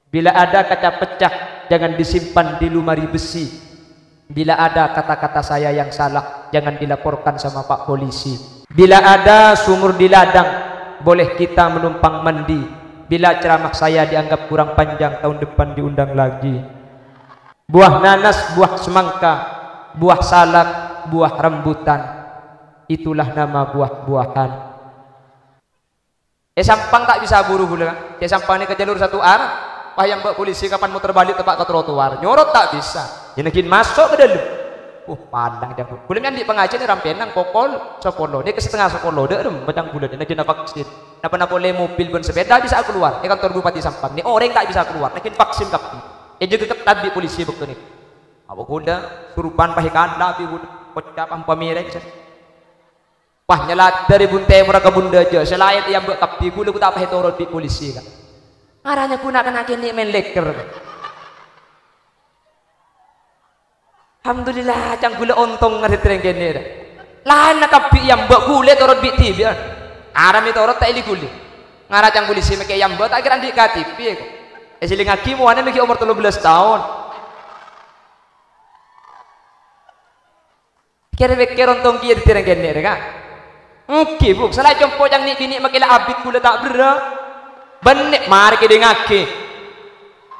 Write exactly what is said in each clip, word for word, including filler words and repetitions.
Bila ada kaca pecah, jangan disimpan di lemari besi. Bila ada kata-kata saya yang salah, jangan dilaporkan sama Pak Polisi. Bila ada sumur di ladang, boleh kita menumpang mandi. Bila ceramah saya dianggap kurang panjang, tahun depan diundang lagi. Buah nanas, buah semangka, buah salak, buah rambutan, itulah nama buah-buahan. È Sampang ta' bisa buru ghulâ, kan? È Sampang nèka jalur satu arah. Pas èyambâ' polisi kapan muter balik teppa' ka trotoar. Nyorot ta' bisa. Yâ naghin maso' ka dâlem. Uh, palang cangghul. Ghulâ mè' andi' pangajiân è Rampenang pokol sapolo. Nèka satengnga sapolo, dâ' remma cangghulân. Naghin vaksin. Napa-napa polè mobil bân sepeda bisa kalowar. È kantor Bupati Sampang. Nè orèng ta' bisa kalowar. Naghin vaksin kabbhi. Èjâgâ ketat bi' polisi bâkto nèka. Apa ghulâ, surupan pas èkala' bi' ghulâ. Kocca pas pamereng. Wah, nyaladdhâr è bun tèmorra ka bun dâjâ, sè laèn èyambâ' kabbhi, ghulâ ghu ta' pas ètorot bi' polisi, Ka'. Ngarana ghuna kènè' mèn lèkèr. Alhamdulillah, cangghulâ ontong ngarè terrèng kènè', ra. Laènna kabbhi èyambâ', ghulâ ètorot bi' dhibi'ân. Aram ètorot ta' èli ghulâ. Ngara cang polisi mèkè èyambâ', ta' kèra andi' K T P, ko'. Èsèlèngaghi mowana mèkè omor tello bellâs taon. Kèr-pèkkèr ontong kèya dhâddhi rèng kènè', rè, Ka'. Èngghi, Bu, sala compo' cang nè'-binè' makè la abit ghulâ ta' berrâ'. Bânnè, marè kèdingngaghi.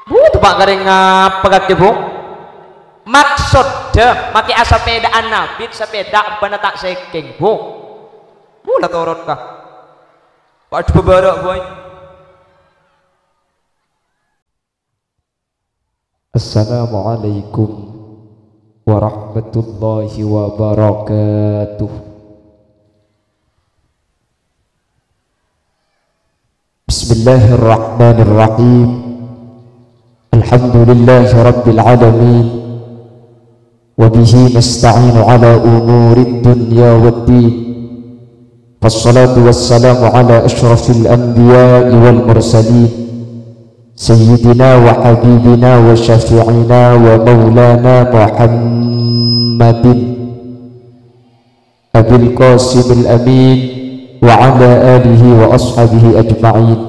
Bu, teppa' karè ngapa kakè, Bu? Maksodda, makè asapèda'an abit, sapèda ebbâna ta' sèkèng, Bu. Bu, la torot, Ka'. Padâ bâbârâ', boy. Assalamualaikum warahmatullahi wabarakatuh. Bismillahirrahmanirrahim. Alhamdulillahi rabbil alamin. Wa bihi nasta'inu ala umurid dunya waddin. Wassalatu wassalamu ala asyrafil anbiya'i wal mursalin. Sayyidina wa habibina wa syafi'ina wa maulana Muhammadin Abil Qasimil Amin wa ala alihi wa ashabihi ajma'in.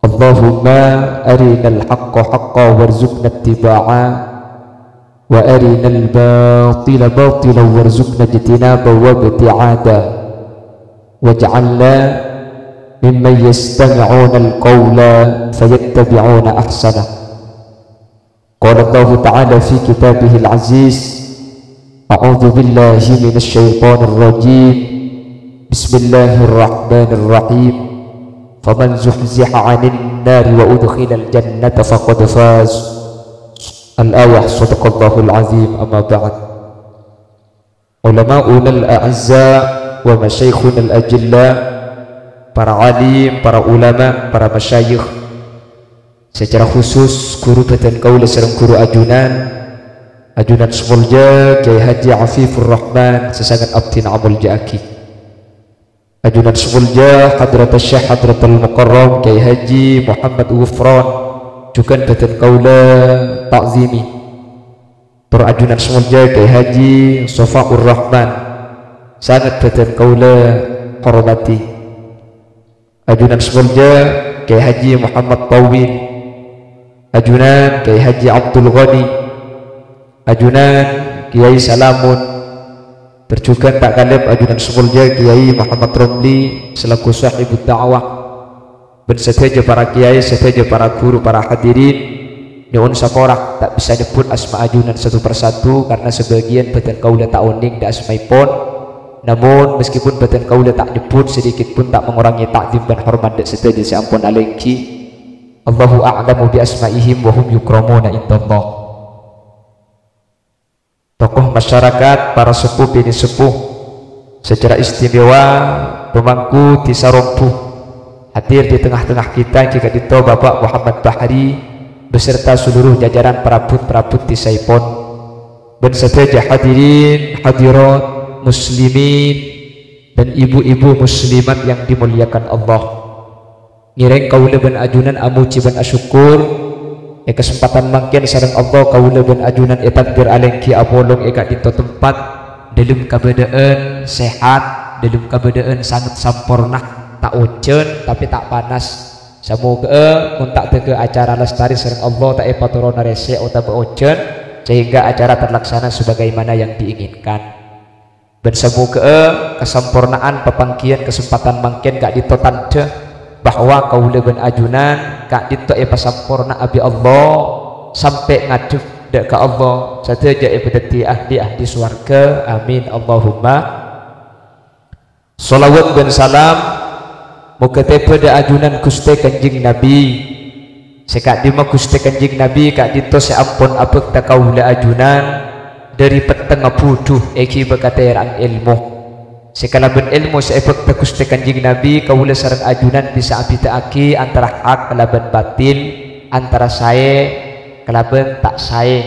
Allahumma arinal haqqa haqqa warzuqna ittiba'a, wa arinal batila batila warzuqna ijtinaba wa ibti'ada, waj'alna mimman yastami'unal qawla fayattabi'una ahsana. Qala Allahu ta'ala fi kitabihil aziz, a'udzu billahi minasy syaithanir rajim. Bismillahirrahmanirrahim. Faman zuhziha 'anil nari wa udkhilal jannata faqad faz. Al-ayah, sadaqallahul azim, amma ba'd. Ulama'unal a'izza wa masyayikhunal ajilla, para alim, para ulama, para masyayikh. Secara khusus, ghuru bhâdhân kaulâ sareng ghuru ajunan, ajunan sè molja Kyai Haji Afifur Rahman, sè sanget abdhina amolja'aghi. Ajunan sè molja Hadratus Syekh Hadratul Mukarram Kyai Haji Muhammad Ghufron, jhughân bhâdhân kaulâ ta'zimi. Tor ajunan sè molja Kyai Haji Sofaur Rahman, sanget bhâdhân kaulâ hormati. Ajunan sè molja Kyai Haji Muhammad Tawil, ajunan Kyai Haji Abdul Ghani, ajunan Kyai Salamun, tor jhughân ta' kalèp ajunan sè molja Kyai Muhammad Romli selaku sahibud da'wah. Bân sadhâjâ para kèyaè, sadhâjâ para ghuru, para hadirin, nyo'on sapora, ta' bisa nyebbhut asma ajunan satu persatu karna sabâgiyân bhâdhân kaulâ ta' onèng dâ' asmaèpon. Namong, meskipun bhâdhân kaulâ ta' nyebbhut, sedikit pun ta' mangorangè ta'zim bân hormat dâ' sadhâjâ sè ampon alèngghi. Allahu a'lamu bi asma'ihim wa hum yukramuna indallah. Tokoh masyarakat, para seppo binè' seppo, secara istimewa pemangku Dhisa Rombu, hadir di tengah-tengah kita èngghi ka'dinto Bapak Muhammad Bahri beserta seluruh jajaran parabot-parabot dhisaèpon, bân sadhâjâ hadirin hadirat muslimin dan ibu-ibu muslimat yang dimuliakan Allah. Ngèrèng kaulâ bân ajunan amojhi bân asokkor, è kasempadhân mangkèn sareng Allah kaulâ bân ajunan ètakdir alèngghi apolong è ka'dinto tempat, dâlem kabâdâ'ân sehat, dâlem kabâdâ'ân sanget samporna, ta' ojhân, tapè ta' panas. Samoghâ'â mon ta' dâgghâ acara lestari sareng Allah ta' èpatorona rèsè' otabâ ojhân, sehingga acara terlaksana sebagaimana yang diinginkan. Bân samoghâ'â kasamporna'an papangghiyân kasempatan mangkèn ka'dinto tandhâ bahwa kaulâ bân ajunan ka'dinto èpasamporna'a bi' Allah sampè' ngadhep dâ' ka Allah, sadhâjâ èpadhâddhiyâ ahli-ahli sowarghâ. Amin, Allahumma. Shalawat bân salam moghâ tèbâ dâ' ajunan Ghustè Kanjeng Nabi. Sè ka'dimma Ghustè Kanjeng Nabi ka'dinto sè ampon abhâkta kaulâ ajunan dhâri pettengnga budhu èghibâ katèra'an èlmo. Sè kalabân èlmo sè èbhâkta Ghustè Kanjeng Nabi, kaulâ sareng ajunan bisa abhidhâ'aghi antara hak kalabân batil, antara saè kalabân ta' saè.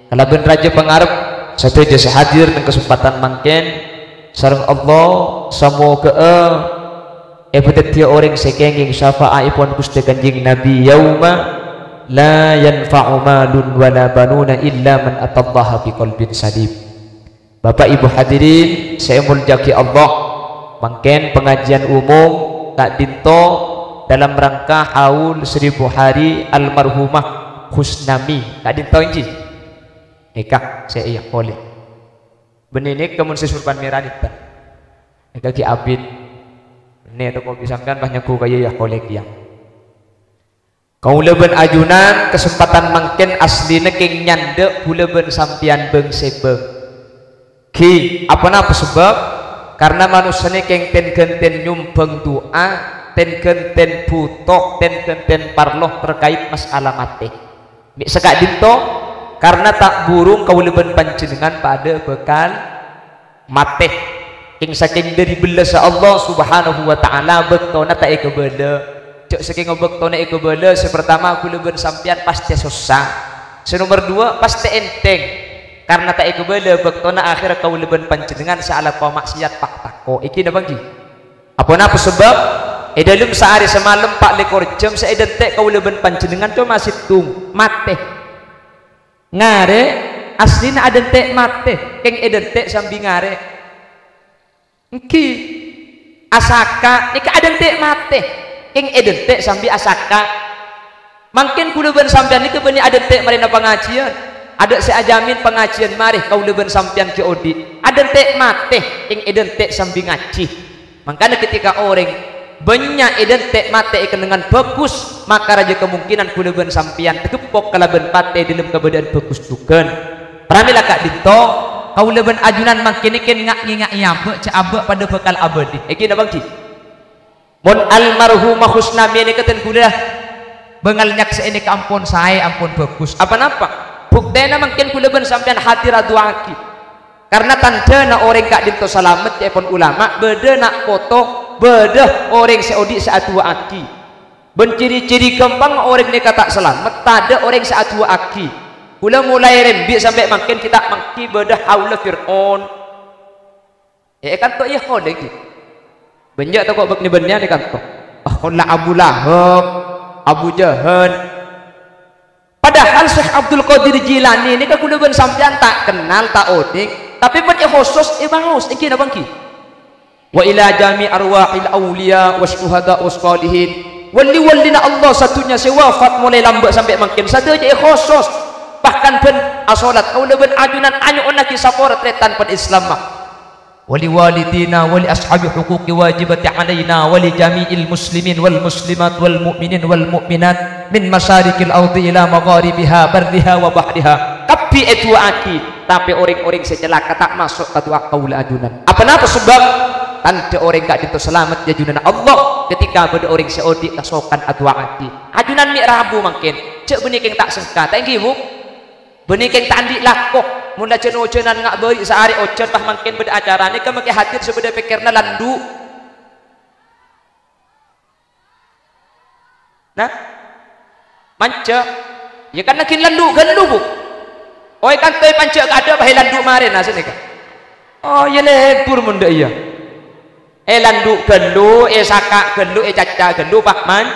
Kalabân rajâ pangarep sadhâjâ sè hadir neng kasempatan mangkèn, sareng Allah, samoghâ'â èpadhâddhiyâ orèng sè kèngèng syafa'aèpon Ghustè Kanjeng Nabi, "Yauma la yanfa'u malun wala banuna illa man atallaha biqalbin salim." Bapak Ibu hadirin sè èmoljâ'aghi Allah, mangkèn pangajiyân umum ka'dinto dalam rangka haul seribu hari almarhumah Husnami. Ka'dinto èngghi? Nèka sè èyakolè. Bânnè nèka mon sè sorban mèra nèka. Nèka ghi' abit. Bânnè toko bi' sampèyan pas nyangghu kaya èyakolè kèya. Kaulâ bân ajunan kasempatan mangkèn asllina kèng nyandhâ' kaulâ bân sampèyan bâng-sèbâng. Ghi, aponapa sabâb? Karna manossa nè kèng ten-ghânten nyombhâng du'a, ten-ghânten bhuto, ten-ghânten parlo terkait masalah matè. Mè' saka'dinto, karna ta' burung kaulâ bân panjhennengngan padâ bhâkal matè. Kèng-sakèng dhâri bellâssa Allah Subhanahu wa Ta'ala, bâktona ta' èkabâlâ. Jhâ' sakènga bâktona èkabâlâ, sè partama kaulâ bân sampèyan pastè sossa. Sè nomer duwâ', pastè ènthèng. Karna ta' èkabâlâ bâktona, akhèrra kaulâ bân panjhennengngan sè alako ma'siyat pa' tako'. Èngghi napa èngghi? Aponapa sabâb? È dhâlem saarè samalem pa' lèkor jam sè èdhânte' kaulâ bân panjhennengngan coma sèttong, matè. Ngarè', asllina adhânte' matè, kèng èdhânte' sambi ngarè'. Èngghi, asaka' nèka adhânte' matè, kèng èdhânte' sambi asaka'. Mangkèn kaulâ bân sampèyan nèka bânnè adhânte' marèna pangajiyân. Adâ' sè ajhâmin pangajiyân marè kaulâ bân sampèyan ghi' odi'. Adhânte' matè, kèng èdhânte' sambi ngajhi. Mangkana ketika orèng bânnya' èdhânte' matè è kennengngan bhâghus, maka rajâ kamongkènan kaulâ bân sampèyan tageppok kalabân patè è dhâlem kabâdâ'ân bhâghus jhughân. Pramèla ka'dinto, kaulâ bân ajunan mangkèn nèka nga'-ngènga'è abâ' jhâ' abâ' padâ bhâkal abâli. Èngghi napa èngghi? Mon almarhumah Husnami nèka ten kaulâ bângal nyaksè'è nèka ampon saè, ampon bhâghus. Aponapa? Buktèna mangkèn kaulâ bân sampèyan hadir adu'aaghi. Karna tandhâna orèng ka'dinto salamet ca'èpon ulama, bâdâ na' poto, bâdâ orèng sè odi' sè adu'aaghi. Bân ciri-ciri ghâmpang orèng nèka ta' salamet, tadâ' orèng sè adu'aaghi. Kaulâ molaè rembi' sampè' mangkèn ghi' ta' manggi bâdâ haula Fir'aun. È, è kanto iyâ kolè ghi. Bânnya' tako' bâk-, nè-bânnèyan è kanto. Ah, kolla Abu Lahab, Abu Jahal. Padahal Syekh Abdul Qadir Jilani nèka kaulâ bân sampèyan ta' kennal, ta' onèng, tapè mon èkhosos, èbaos, èngghi napa èngghi? Wa ila jami arwahil auliya wasyuhada wassalihin. Wali-walina Allah sadhunnya sè wafat molaè lambâ' sampè' mangkèn sadhâjâ èkhosos. Bahkan bân asolat kaulâ bân ajunan anyo'onnaghi sapora tarètan pan Islamma. Wa li walidina wa li ashabi huquqi wajibati alaina wa li jami'il muslimin wal muslimat wal mu'minin wal mu'minat min masyariqil ardi ila magharibiha barriha wa bahriha. Kabbhi èdu'aaghi, tapè orèng-orèng sè calaka ta' maso' ka du'a kaulâ ajunan. Aponapa sabâb? Tandhâ orèng ka'dinto salamet è ajunanna Allah ketika bâdâ orèng sè odi' kasokan adu'aaghi. Ajunan mè' rabu mangkèn, jhâ' bânnè kèng ta' sengka, ta' èngghi, Bu? Bânnè kèng ta' andi' lako, mon la jân-ojânan nga' bâri' saarè ojân pas mangkèn bâdâ acara nèka makè hadir sè bâdâ pèkkèranna landhu'. Nah, manja. Iyâ kan laghi landhu' ghâllu, Bu. Oy, kanto èpanja' kaadâ' pas èlandhu' marèna sè nèka. Oh, iyâ lebur mon dâ' iyâ. Èlandhu' ghâllu, èsaka' ghâllu, ècaca ghâllu, Pak Man.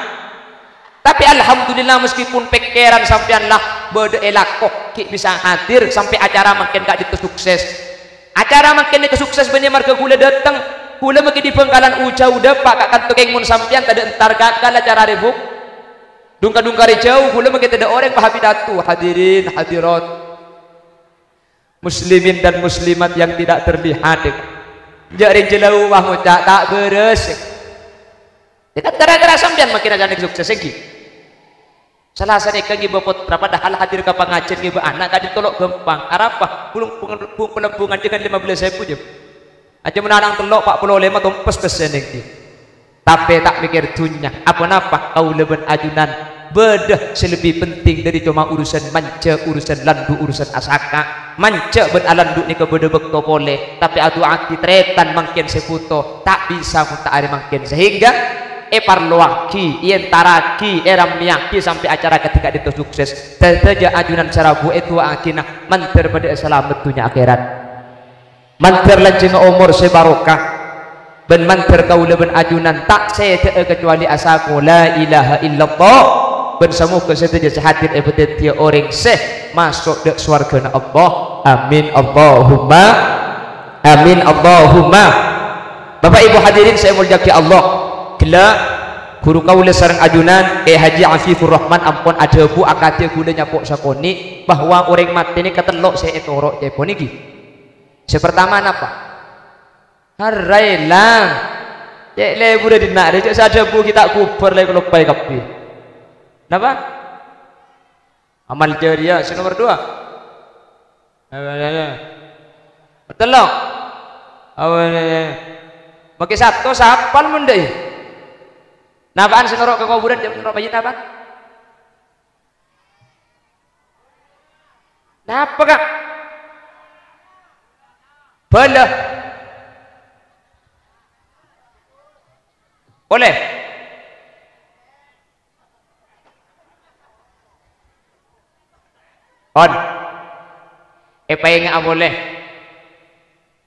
Tapè alhamdulillah, meskipun pèkkèran sampèyan la bâdâ è lako, ghi' bisa hadir sampè' acara mangkèn ka'dinto sukses. Acara mangkèn nèka sukses bânnè marghâ kaulâ dâteng. Kaulâ makè dâri Bhângkalan Ujau dâpa' ka kanto kèng mon sampèyan tadâ' entar gagal acara rèbuk. Dhung-kadhung karè jhâu, ghulâ mangkèn tadâ' orèng pas apidato, hadirin hadirat, muslimin dan muslimat yang tidak terlihat. Jhâ' rèng jhâlâu wah ngoca' ta' bârâs. Ya kan gara-gara sampèyan mangkèn ajhâna sukses, ènggi? Sala sanèka ngibâ pottra, padahal hadir ka pangajiân ngibâ ana' ka'dinto lo' ghâmpang. Arapa? Bulung-, bulung-, bulung-, bulung-, dengan lima belas èbu, jhâ. Ajâ mon ana' tello', pa' polo lèma' tompes pèssèna ènggi. Tapè ta' mèkkèr dhunnya. Apa-napa kaulâ bân ajunan bâdâ sè lebbi penting dâri coma urusan manjhâ, urusan landhu', urusan asaka'. Manjhâ bân alandhu' nèka bâdâ bâkto polè, tapè adu'aaghi tarètan mangkèn sè bhuto, ta' bisa mon ta' arè mangkèn. Sehingga èparlowaghi, èentarraghi, èrammèyaghi sampè' acara kadhi ka'dinto sukses. Sadhâjâ ajunan sè rabu èdu'aaghina, mandhâr padâ'â salamet dhunnya akhèrat. Mandhâr lanjhângnga omor sè barokah, bân mandhâr kaulâ bân ajunan ta' sèdhâ'â kacobâli asako la ilaha illallah, bân samoghâ sadhâjâ sè hadir èpadhâddhiyâ orèng sè maso' dâ' sowarghâna Allah. Amin, Allahumma amin, Allahumma. Bapa' Ibu hadirin sè èmoljâ'aghi Allah, ghellâ' ghuru kaulâ sareng ajunan, Kè Haji Afifur Rahman ampon adhâbu akadhi ghulâ nyapo' sakonè' bahwa orèng matè nèka tello' sè ètoro' ca'èpon ènggi. Sè partama napa? Harraèlang. Cè' lebur è dinna' rè, cè' sè adhâbu ghi' ta' ghubâr la èkaloppaè kabbhi. Napa? Amal jariyah sè nomer dua. Tello'. Mangkè sato sapal mon dâi. Napa'an sè noro' ka kobhurân, jhâ' noro' mayyit napa? Napa, Ka'? Bâlâ. Polè. Pon. Èpaènga'a polè.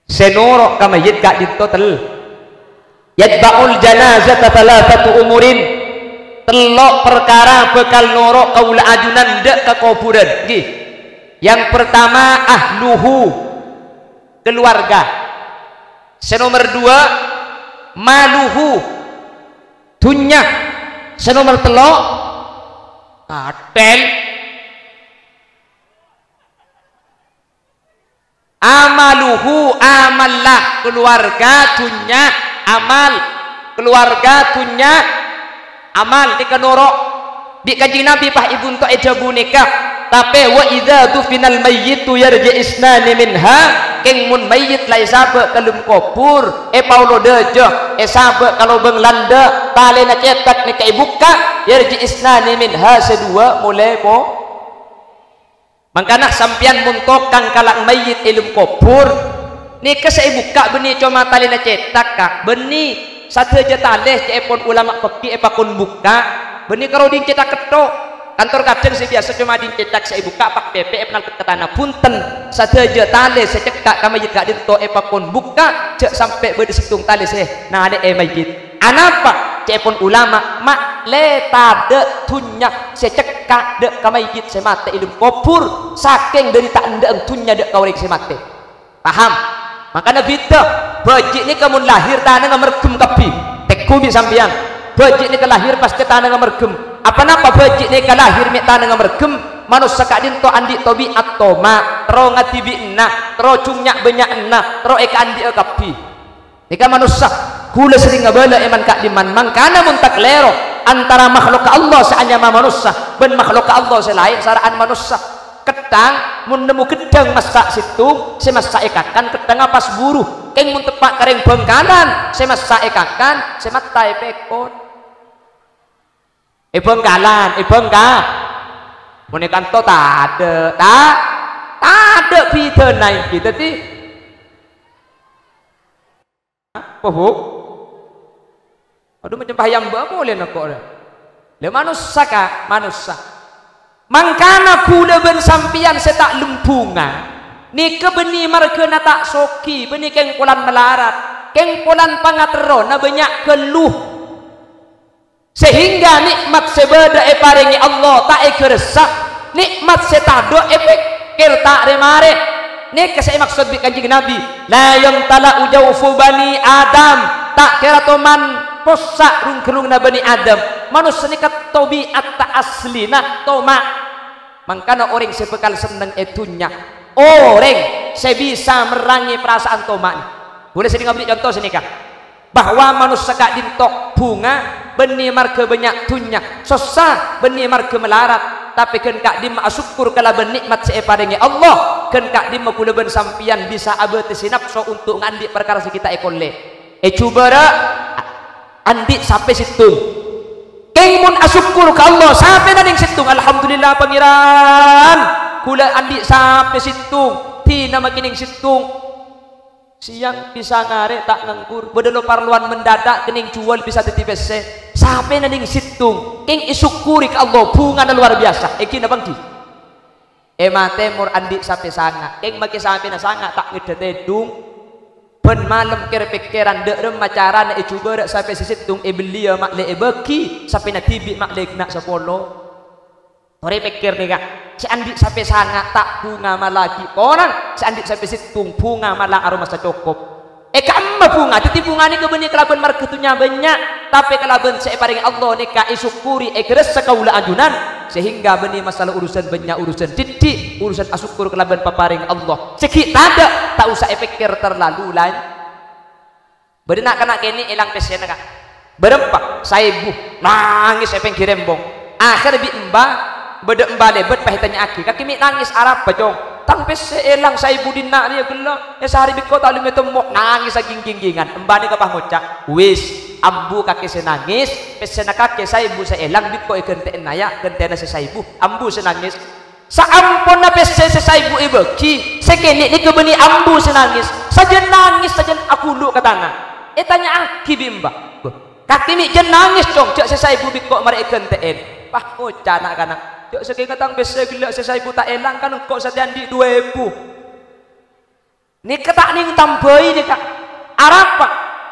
Sè noro' ka mayyit ka'dinto tel-, yatba'ul janazata thalathatu umurin. Tello' parkara bhâkal noro' kaulâ ajunan dâ' ka kobhurân. Ènggi. Yang pertama, ahluhu, keluarga. Sè nomer dua, maluhu, dhunnya. Sè nomer tello', atèl. Amaluhu, amalla, keluarga, dhunnya, amal, keluarga, dhunnya, amal, nèka noro'. Bi' Kanjeng Nabi pas èbunto' èdhâbu nèka, tapè, "Wa idza dufinal mayyitu yarji' isnani minha," kèng mon mayyit la èsabâ' ka lem kobhur, èpaolo dâjâ, èsabâ' ka lobâng landhâ', talèna cètak nèka èbukka', "yarji' isnani minha," sè duwâ' molè po-, Mangkana sampèyan mon tokang kala'eng mayyit è lem kobhur, nèka sè èbukka' bânnè coma talèna cètak, Ka'. Bânnè sadhâjâ talè ca'èpon ulama pèkkè èpakon bukka', bânnè karo ding cètak ketto'. Kantor kadhâng sè biyasa coma ding cètak sè èbukka' pak pèpè' èpanalpet ka tana. Bhunten, sadhâjâ talè sè cekka' ka mayyit ka'dinto èpakon bukka', jhâ' sampè' bâdâ sèttong talè sè nalè'è mayyit. Anapa? Ca'èpon ulama, ma' lè tadâ' dhunnya sè cekka' dâ' ka mayyit sè matè è lem kobhur, sakèng dâri ta' endâ'ân dhunnya dâ' ka orèng sè matè. Paham? Mangkana bhidhâ, bhâji' nèka mon lahir tanangnga merghem kabbhi. Tèngghu bi' sampèyan. Bhâji' nèka lahir pastè tanangnga merghem. Apa-napa bhâji' nèka lahir mè' tanangnga merghem? Manossa ka'dinto andi' tobi'at toma', terro ngadhibi'na, terro jhung nya'-bânnya'na, terro èkaandi'â kabbhi. Nèka manossa, ghulâ serrèng abâlâ è man-ka'dimman, mangkana mon takalèro antara makhlukka Allah sè anyama manossa bân makhlukka Allah sè laèn sara'an manossa. Ketthang, mon nemmo gheddhâng massa' sèttong, sè massa' èkakan, ketthangnga pas buru. Kèng mon teppa' ka rèng Bhângkalan, sè massa' èkakan, sè matta èpèkon. È Bhângkalan, è Bhângka-, mon è kanto tadâ', ta-, tadâ' bhidhâna ènggi. Dhâddhi, apa, Bu? Adhu, macem pahayam bâ' polè nèko'. Lha, manossa, Ka', manossa. Mangkana ghulâ bân sampèyan sè ta' lembhunga, nèka bânnè marghâna ta' soghi, bânnè kèng polana malarat, kèng polana pangaterrona bânnya' ghâllu. Sehingga nè'mat sè bâdâ èparèngè Allah ta' èghâressa, nè'mat sè tadâ' èpèkkèr ta' rè-marè. Nèka sè èmaksod bi' Kanjeng Nabi, "La yamtala'u jawfu bani Adam," ta' kèra toman possa' rung-ghâllungnga Bani Adam. Manossa nèka tabi'atta aslina toma'. Mangkana orèng sè bhâkal senneng è dhunnya, orèng sè bisa merrangi perasaan toma' nè. Ghulâ sè ngabâli conto sanèka, bahwa manossa ka'dinto bhunga bânnè marghâ bânnya' dhunnya, sossa bânnè marghâ malarat, tapè ghân ka'dimma asokkor kalabân nè'mat sè èparèngè Allah, ghân ka'dimma ghulâ bân sampèyan bisa abâtèsè napso onto' ngaandi' parkara sè ghi' ta' èkollè. È jhubârâ' andi' sapè sèttong. Kèng mon asokkor ka Allah, sapèna nèng sèttong, "Alhamdulillah, Pangèran, ghulâ andi' sapè sèttong, dina makè nèng sèttong." Sèyang bisa ngarè' ta' nganggur, bâdâ lo parlowan mendadak kènèng juwâl bisa dhâddhi pèssè. Sapèna nèng sèttong, kèng èsokkorè ka Allah, bhungana lowar biyasa. Èngghi napa èngghi? È matè mor andi' sapè sanga', kèng makè sapèna sanga' ta' ngeddhâ tèdung. Bân malem kèr-pèkkèran dâ' remma carana è jhubârâ' sapè sè sèttong èbelliyâ ma'lè èbâghi, sapèna dhibi' ma'lè ghenna' sapolo. Torè pèkkèr nèka, sè andi' sapè sanga' ta' bhunga mala ghi' korang, sè andi' sapè sèttong bhunga mala aromasa cokop. È ka'imma bhunga, dhâddhi bhunga nèka bânnè kalabân marghâ dhunnya bânnya', tapè kalabân sè èparèngè Allah nèka èsokkorè, èghârâssa kaulâ ajunan, sehingga bânnè masalah urusan bânnya', urusan dhiddhi', urusan asokkor kalabân paparèngnga Allah. Sè ghi' tadâ', ta' osa èpèkkèr terlalu lan-, Bâdâ na'-kana' kènè' èlang pèssèna, Ka'. Bârâmpa? Saèbu. Nangès è pèngghir embong. Akhèr bi' emba, bâdâ emba lèbât pas ètanya'aghi, "Kakè mè' nangès arapa, Cong?" "Tang pèssè èlang saèbu dinna' rèya ghellâ'. È saarè bi' engko' ta' lem ètemmo." Nangès aging-ginggingan. Embana pas ngoca', "Wis, ambu kakè sè nangès, pèssèna kakè saèbu sè èlang bi' engko' èghântè'ana, ya, ghântèna sè saèbu. Ambu sè nangès." Saamponna pèssè sè saèbu èbâghi, sè kènè' nèka bânnè ambu sè nangès. Sajân nangès, sajân aghulu' ka tana. Ètanya'aghi bi' emba, "Bâh, kakè mè' jân nangès, Cong, jâ' sè saèbu bi' engko' marè èghântè'è?" Pas ngoca' na'-kana', "Jâ' sakènga tang pèssè ghellâ' sè saèbu ta' èlang, kan engko' satèya andi' duwâ èbu." Nèka ta' nèng tambâi nèka. Arapa?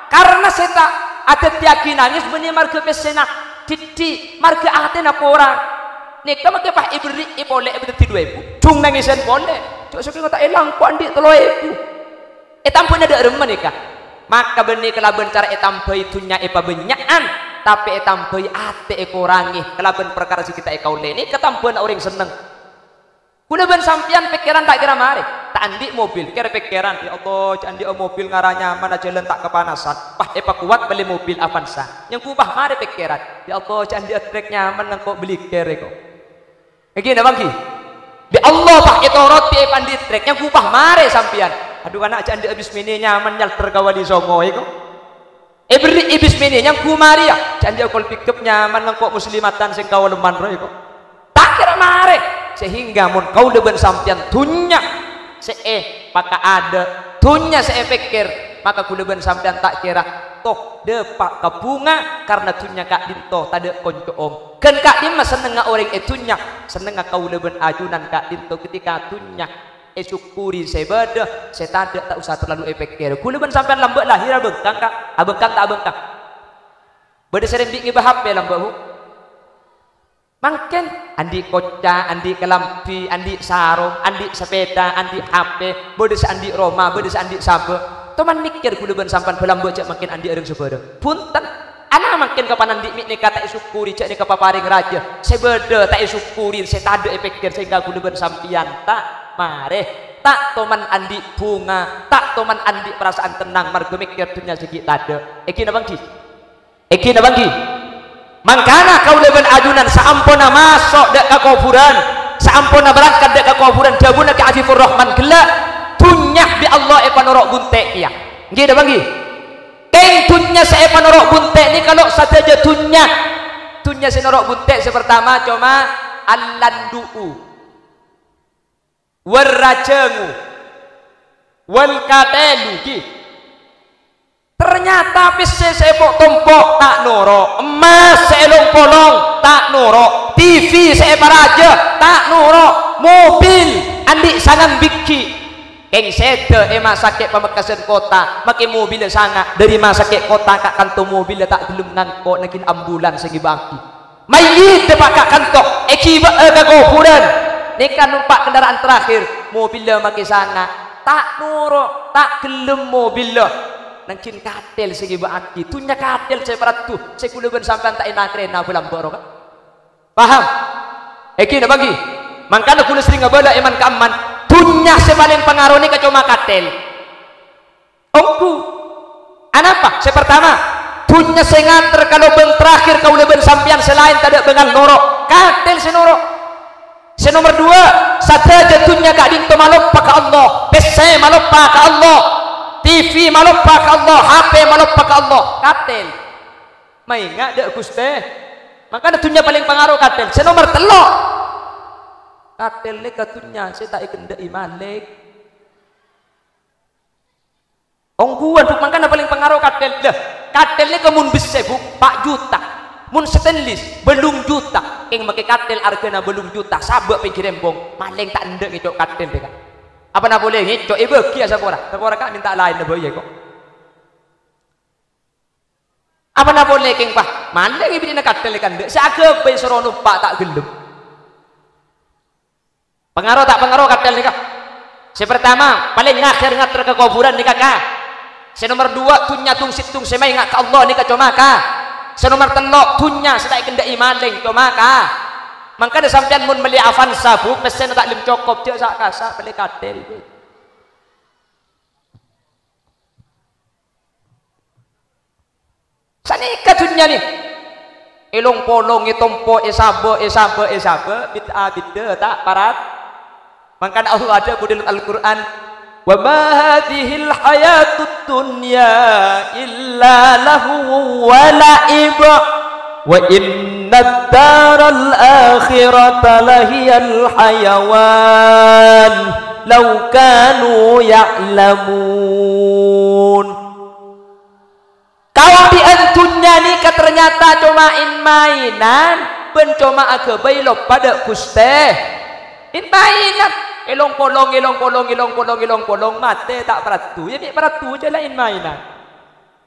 Karna sè ta' adhâddhiyâghi nangès bânnè marghâ pèssèna dhiddhi', marghâ atèna korang. Nèka makè pas èberri'i polè èpadhâddhi duwâ èbu. Jung nangèsan polè. Jâ' sakènga ta' èlang, engko' andi' tello èbu. Ètambâna dâ' remma nèka? Maka bânnè kalabân cara ètambâi dhunnya èpabânnya'an, tapè ètambâi atè èkorangè kalabân parkara sè ghi' ta' èkaollè. Nèka tambâna orèng senneng. Kaulâ bân sampèyan pèkkèran ta' kèra marè. Ta' andi' mobil, kèr-pèkkèran, "Ya Allah, jâ' andi'â mobil ngara nyaman, ajhâlân ta' kapanasan." Pas èpakowat mellè mobil Avanza. Nyangghu pas marè pèkkèran, "Ya Allah, jâ' andi'â trèk nyaman, engko' belliyâ kèr, ko'." Èngghi napa èngghi? Ya Allah, pas ètorot bi' èpandi' trèk, nyangghu pas marè sampèyan. "Adhu, kana' jâ' andi'â bis mini nyaman nyalter ka Wali Songo, ko'." Èberri'i bis mini, nyangghu marè, ya. "Jâ' andi'â kol pickup nyaman, engko' muslimatan sè kaolemman roy, ko'." Ta' kèra marè. Sehingga mon kaulâ bân sampèyan dhunnya sè èpakaadâ', dhunnya sè èpèkkèr, maka kaulâ bân sampèyan ta' kèra to dâpa' ka bhunga karna dhunnya ka'dinto tadâ' konco'ong. Ghân ka'dimma sennengnga orèng è dhunnya, sennengnga kaulâ bân ajunan ka'dinto ketika dhunnya èsokkorè sè bâdâ, sè tadâ' ta' osa terlalu èpèkkèr. Kaulâ bân sampèyan lambâ' lahir abhângkang, Ka'? Abhângkang ta' abhângkang? Bâdâ sè rembi' ngèbâ H P lambâ', Bu? Mangkèn, andi' koca, andi' kalambhi, andi' sarong, andi' sapèda, andi' H P, bâdâ sè andi' roma, bâdâ sè andi' sabâ. Toman mèkkèr kaulâ bân sampèyan bâlambâ' jâ' mangkèn andi' rèng sabârâng. Bhunten, ana mangkèn kapan andi' mè' nèka ta' èsokkorè jâ' nèka paparèng rajâ. Sè bâdâ ta' èsokkorè, sè tadâ' èpèkkèr, sehingga kaulâ bân sampèyan ta' marè. Ta' toman andi' bhunga, ta' toman andi' parasaan tennang marghâ mèkkèr dhunnya sè ghi' tadâ'. Èngghi napa èngghi? Èngghi napa èngghi? Mangkana kaulâ bân ajunan saamponna maso' dâ' ka kobhurân, saamponna berangkat dâ' ka kobhurân, dhâbuna Kè Afifur Rahman ghellâ', dhunnya bi' Allah èpanoro' bunte' kèya. Èngghi napa èngghi? Kèng dhunnya sè èpanoro' bunte' nèka lo' sadhâjâ dhunnya. Dhunnya sè noro' bunte' sè partama coma allandu'u. Warrajângu. Wal katèlu, ghi. Ternyata pèssè sè èpo'-tompo' ta' noro', emmas sè èlong-polong ta' noro', T V sè èparajâ ta' noro', mobil andi' sangang bighi'. Kèng sèdhâ è masakè' Pamekasan Kota, makè mobilla sanga', dâri masakè' kota ka' kanto mobilla ta' ghellem ngangko' nangèng ambulans sè ngèbâ'aghi. Mayyit dâpa' ka kanto, èghibâ'â ka kobhurân. Nèka nompa' kendaraan terakhir, mobilla makè sanga'. Ta' noro', ta' ghellem mobilla. Èngghi katèl sè ngibâ'aghi, dhunnya katèl sè paraddhu, sè kaulâ bân sampèyan ta' èna-krèna bâlâmbâ' rowa. Paham? Èngghi napa èngghi? Mangkana kaulâ serrèng abâlâ è man-ka'emman, dhunnya sè palèng pangaro nèka coma katèl. Ongghu. Anapa? Sè partama, dhunnya sè ngater ka lobâng terakhir kaulâ bân sampèyan sè laèn tadâ' bângal noro', katèl sè noro'. Sè nomer duwâ', sadhâjâ dhunnya ka'dinto maloppa ka Allah, pèssè maloppa ka Allah, T V maloppa ka Allah, H P maloppa ka Allah, katèl. Maènga' dâ' Ghustè. Mangkana dhunnya palèng pangaro katèl. Sè nomer tello', katèl nèka dhunnya sè ta' èkendhâ'i malèng. Ongghuwân, Bu', mangkana palèng pangaro katèl. Lah, katèl nèka mon bessè, Bu', pa' juta. Mon stainless, bâllung juta. Kèng makè katèl arghâna bâllung juta, sabâ' pènggir embong, malèng ta' endâ' ngèco' katèl, dâ' ka. Apana polè ngèco', èbâghi ya sapora. Sapora ka' mènta laènna bhâi, kok. Apana polè, kèng, pa', malèng èbâghi'â katèl, kan, dâ'. Sè aghâbây soro nompa' ta' ghellem. Pangaro ta' pangaro katèl nèka? Sè partama, palèng akhèr ngater ka kobhurân nèka, ka. Sè nomer duwâ', dhunnya tong-sèttong sè maènga' ka Allah nèka coma, ka. Sè nomer tello', dhunnya sè ta' èkendhâ'i malèng coma, ka. Mangkana sampèyan mon mellè Avanza, Bu', pèssèna ta' lem cokop, jhâ' sa'-kasa' mellè katèl. Sanèka dhunnya nè. Èlong-polong, ètompo, èsabâ', èsabâ', èsabâ', bit-abidda ta' parat. Mangkana Allah adhâbu dâlem Al-Qur'an, "Wa ma hadzihil hayatud dunya illa lahwu wa la'ib, wa innad daral akhirata lahiyal hayawan, law kanu ya'lamun." Kaodi'ân dhunnya nèka ternyata coma in-maènan, bân coma aghâbây loppa dâ' Ghustè. In-maènan, èlong-polong, èlong-polong, èlong-polong, èlong-polong, matè ta' paraddhu. Iyâ, mè' paraddhu jhâ' la in-maènan.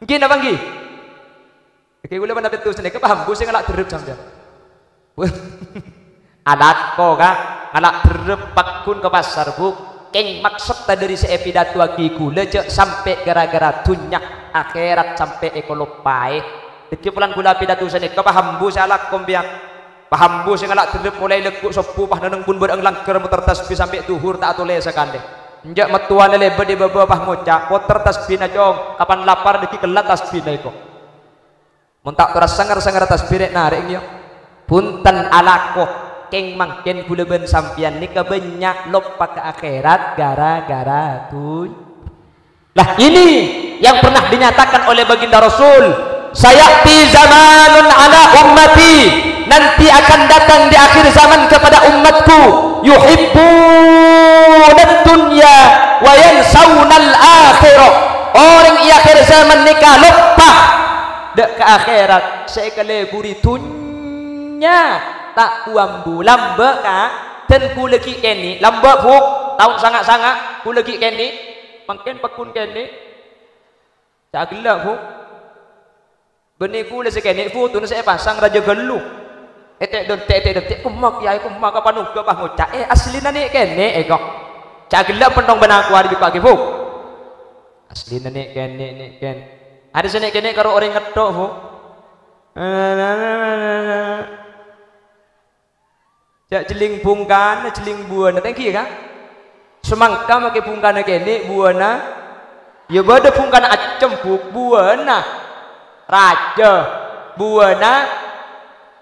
Èngghi napa èngghi? Èngghi, kaulâ panapèt sanèka paham, Bu, sè ngala' dherrep sampèyan. Alako, ka, ngala' dherrep pagghun ka pasar, Bu. Kèng maksodda dâri sè èpidatoaghi kaulâ jhâ' sampè' ghârâ-ghârâ dhunnya, akhèrat sampè' èkaloppaè. Dhâggi' polana kaulâ pidato sanèka paham, Bu, sè alako sampèyan. Paham, Bu, sè ngala' dherrep molaè lagghu' sobbhu pas neng-enneng bun bârâng langghâr moter tasbih sampè' dhuhur ta' atolè sakalè. Enjâ' mattowana lèbât è bâbâ pas ngoca', "Poter tasbihna, Cong. Kapan lapar dhâggi' kella' tasbihna èko." Mon ta' toras sanger-sanger tasbih rè'-narè' ngèyo. Bhunten alako, kèng mangkèn kaulâ bân sampèyan nèka bânnya' loppa ka akhèrat ghârâ-ghârâ dhun-, Lah, ini yang pernah dinyatakan oleh baginda Rasul, "Saya'ti zamanun ala ummati," nanti akan datang di akhir zaman kepada umatku, "yuhibbunad dunya wa yansawnal akhirah." Orèng è akhèr zaman nèka loppa dâ' ka akhèrat, sè èkaleburi dhunnya, ta' bu-ambu lambâ', ka. Dân kaulâ ghi' kènè', lambâ', Bu', taon sanga'-sanga', kaulâ ghi' kènè', mangkèn pagghun kènè'. Ca' ghellâ', Bu'. Bânnè kaulâ sè kènè', fotona sè èpasang rajâ ghâllu. Ètè'-dentè', ètè'-dentè', "Kemma, Kèyaè, kemma, kapan ongghâ pas ngoca'?" Eh, asllina nè' kènè', èko. Ca' ghellâ' pentong bân akowa rè jhughâ'aghi, Bu'. Asllina nè' kènè', nè' kèn-, arè sè nè' kènè' karo orèng ngetthok, Bu'. Jhâ' jhelling bhungkana, jhelling buwâna, ta' ènggi, ka? Samangka makè bhungkana kènè', buwâna, iyâ bâdâ bhungkana accem, Bu-, buwâna rajâ, buwâna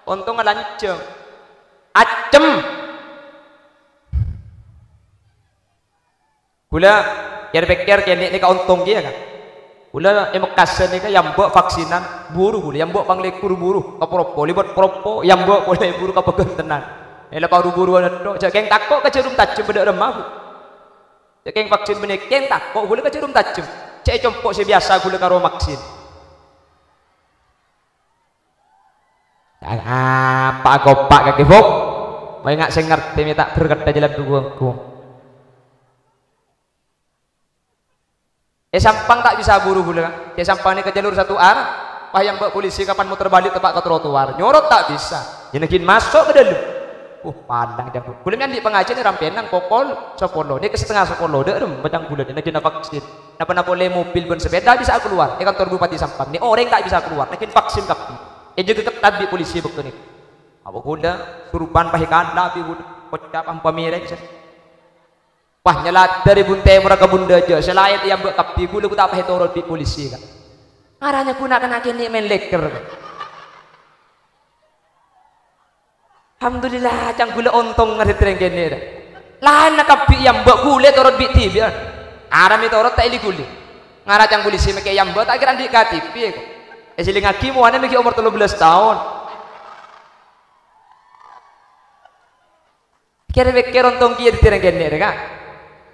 ontong lanjhâng. Accem. Kaulâ kèr-pèkkèr kènè' nèka ontong kèya, ka. Kaulâ è Mekkasân nèka èyambâ' vaksinan, buru kaulâ, èyambâ' panglèkur buru, ka Propo, lèbât Propo, èyambâ' polè buru ka Paghântenan. Èla paru-buruwân ètto, jhâ' kèng tako' ka jhârum tajhem bâdâ remma, Bu. Jhâ' kèng vaksin bânnè kèng tako' kaulâ ka jhârum tajhem. Jhâ' è compo' sè biyasa kaulâ karo vaksin. Apa kopa' kakè, Bu? Maènga' sè ngartè mè' ta' berkadhâ jhâlân dhu-, ghu-, ghu. È Sampang ta' bisa buru kaulâ, Ka'. È Sampang nèka jalur satu arah, pas èyambâ' polisi kapan moter bâli' teppa' ka trotoar. Nyorot ta' bisa. Yâ nèghin maso' ka dâlem. Uh, palang, ca'na kaulâ. Kaulâ mè' andi' pangajiân è Rampenang pokol sapolo. Nèka satengnga sapolo, dâ' remma ca'na kaulâ, nèka dinna vaksin. Napa-napa polè mobil bân sepeda bisa kalowar. È kantor Bupati Sampang, nè orèng ta' bisa kalowar. Nèka vaksin kabbhi. Èjâgâ ketat bi' polisi bâkto nèka. Apa kaulâ, surban pahèkala bi' kaulâ. Kocap ampa mèrèng, sè. Wah, nyaladdhâri bun tèmorra ka bun dâjâ, sè laèn èambâ' kabbhi, kaulâ ghu ta' pas ètorot bi' polisi, Ka'. Ngarana ghuna kana' kènè' maèn lèker. Alhamdulillah, ca'na kaulâ ontong ngarè rèng kènè', ra. Laènna kabbhi èambâ', kaulâ ètorot bi' dhibi'ân. Aram ètorot ta' èli-ghuli. Ngara ca'na polisi mèkè èambâ', ta' kèra andi' K T P, ko. Èsèlèngaghi, mowana mèkè omor tello bellâs taon. Kèr-pèkkèr ontong kèya dhâddhi rèng kènè', rè, Ka'?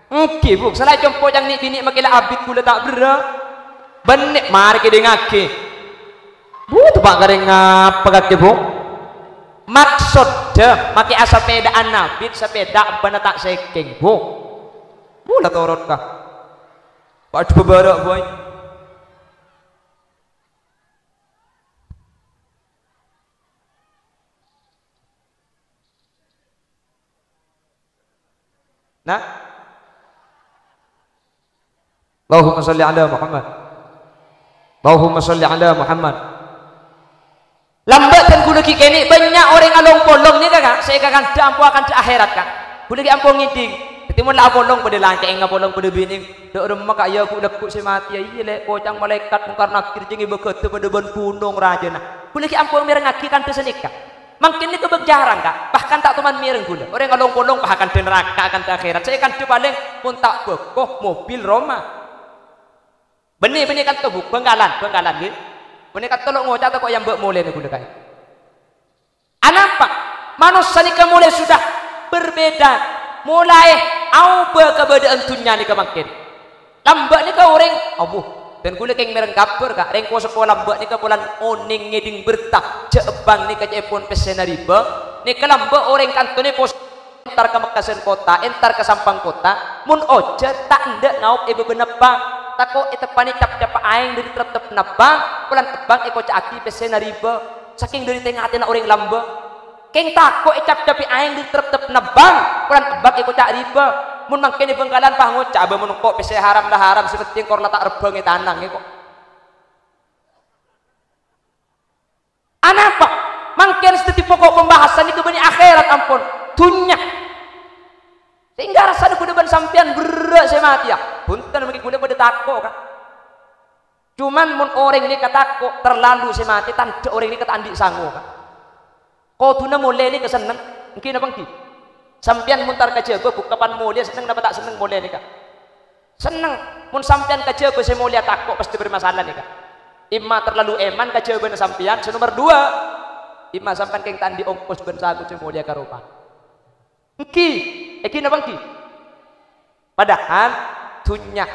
Èngghi, Bu. Sala compo' ca'na nè'-binè' makè la abit kaulâ ta' berrâ'. Bânnè, marè kèdingngaghi. Bu, teppa' karè ngapa kakè, Bu? Maksoddhâ, makè asapèda'an abit, sapèda ebbâna ta' sèkèng, Bu. Bu, la torot, Ka'. Pas bâbârâ', Bu, ai. Nah. Allahumma shalli ala Muhammad. Allahumma shalli ala Muhammad. Lambâ' dân kaulâ ghi' kènè' bânnya' orèng along-polong nèka, Ka', sè èkakandhâ ampo akandhâ akhèrat, Ka'. Kaulâ ghi' ampo ngèdhing. Dhâddhi mon la apolong padâ lakè'èng, apolong padâ binèng. Dâ' remma, Ka', iyâ ghu' lagghu' sè matèya. Iyâ, Lè', kocang malaèkat Mungkar Nakir jhâ' ngibâ ghâdhâ padâ bân ghunong rajâna. Kaulâ ghi' ampo mèrengngaghi kandhâ sanèka. Mangkèn nèka bâk-, jhârâng, Ka'. Bahkan ta' toman mèreng kaulâ. Orèng along-polong pas akandhâ naraka, akandhâ akhèrat. Sè èkandhâ palèng mon ta' bâko, mobil, roma. Bânnè, bânnè kanto, Bu, Bhângkalan, Bhângkalan, ghi. Bânnè kanto lo' ngoca' tako' èambâ' molèna kaulâ, Ka'. Anapa? Manossa nèka molaè sudah berbeda, molaè aobâ kabâdâ'ân dhunnya nèka mangkèn. Lambâ' nèka orèng, abu, dân kaulâ kèng mèreng kabhâr, Ka', rèng ko-, seppo lambâ' nèka polana onèng ngèdhing berta jhâ' bank nèka ca'èpon pèssèna riba, nèka lambâ' orèng kanto nè pos-, entar ka Mekkasân Kotta, entar ka Sampang Kotta, mon ojhân ta' endâ' ngaok è bâbâna bank, tako' èteppanè cap-cappâ aèng dâri trep-teppa'na bank, polana bank èkoca'aghi pèssèna riba, sakèng dâri tè-ngatèna orèng lambâ'. Kèng tako' ècap-cappè aèng dâri trep-teppa'na bank, polana bank èkoca' riba. Mon mangkèn è Bhângkalan pas ngoca', "Abâ, mon engko' pèssè haram la haram, sè pentèng kor la ta' rebbhâng è tanang, engko'." Anapa? Mangkèn sè dhâddhi poko' pembahasan nèka bânnè akhèrat, ampon, dhunnya. Sehingga rassana kaulâ bân sampèyan berrâ' sè matèya. Bhunten, mangkèn kaulâ padâ tako', Ka'. Cuman mon orèng nèka tako', terlalu sè matè, tandhâ orèng nèka ta' andi' sango, Ka'. Koduna molè nèka senneng, èngghi napa èngghi? Sampèyan mon entar ka jhâbâ, Bu, kapan molèya, senneng napa ta' senneng molè nèka? Senneng. Mon sampèyan ka jhâbâ sè molèya tako', pastè bâdâ masalah nèka. Imma terlalu èman ka jhâbâna sampèyan, sè nomer dua, imma sampèyan kèng ta' andi' ongkos bân sato sè molèya ka roma. Èngghi, èngghi napa èngghi? Padahal dhunnya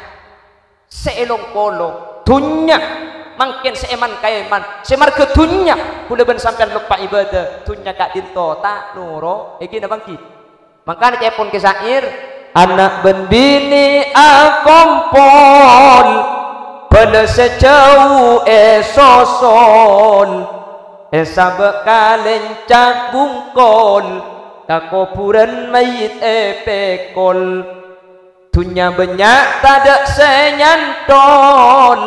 sè èlong-polong, dhunnya mangkèn sè èman-kaèman, sè marghâ dhunnya kaulâ bân sampèyan loppa ibâdâ, dhunnya ka'dinto ta' noro', èngghi napa èngghi? Mangkana ca'èpon kè syair, "Ana' bân binè akompol, bâlâ sè jhâu èsosol, èsabâ' ka lèncak bungkol, ka kobhurân mayyit èpèkol. Dhunnya bânnya' tadâ' sè nyantol,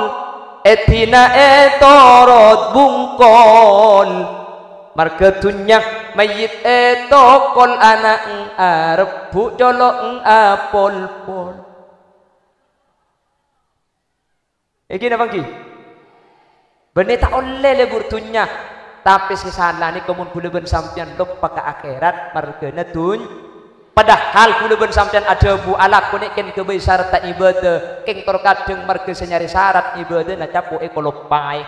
èdina ètorot bungkol. Marghâ dhunnya mayyit ètokol, ana' arebbhu' colo' apolpol." Èngghi napa èngghi? Bânnè ta' ollè lebur dhunnya. Tapè sè sala nèka mon kaulâ bân sampèyan loppa ka akhèrat marghâna dhun-, padahal kaulâ bân sampèyan adhâbu alako nè' kèng ghâbây saratta ibâdâ, kèng tor kadhâng marghâ sè nyarè sarat ibâdâna capo' èkaloppaè.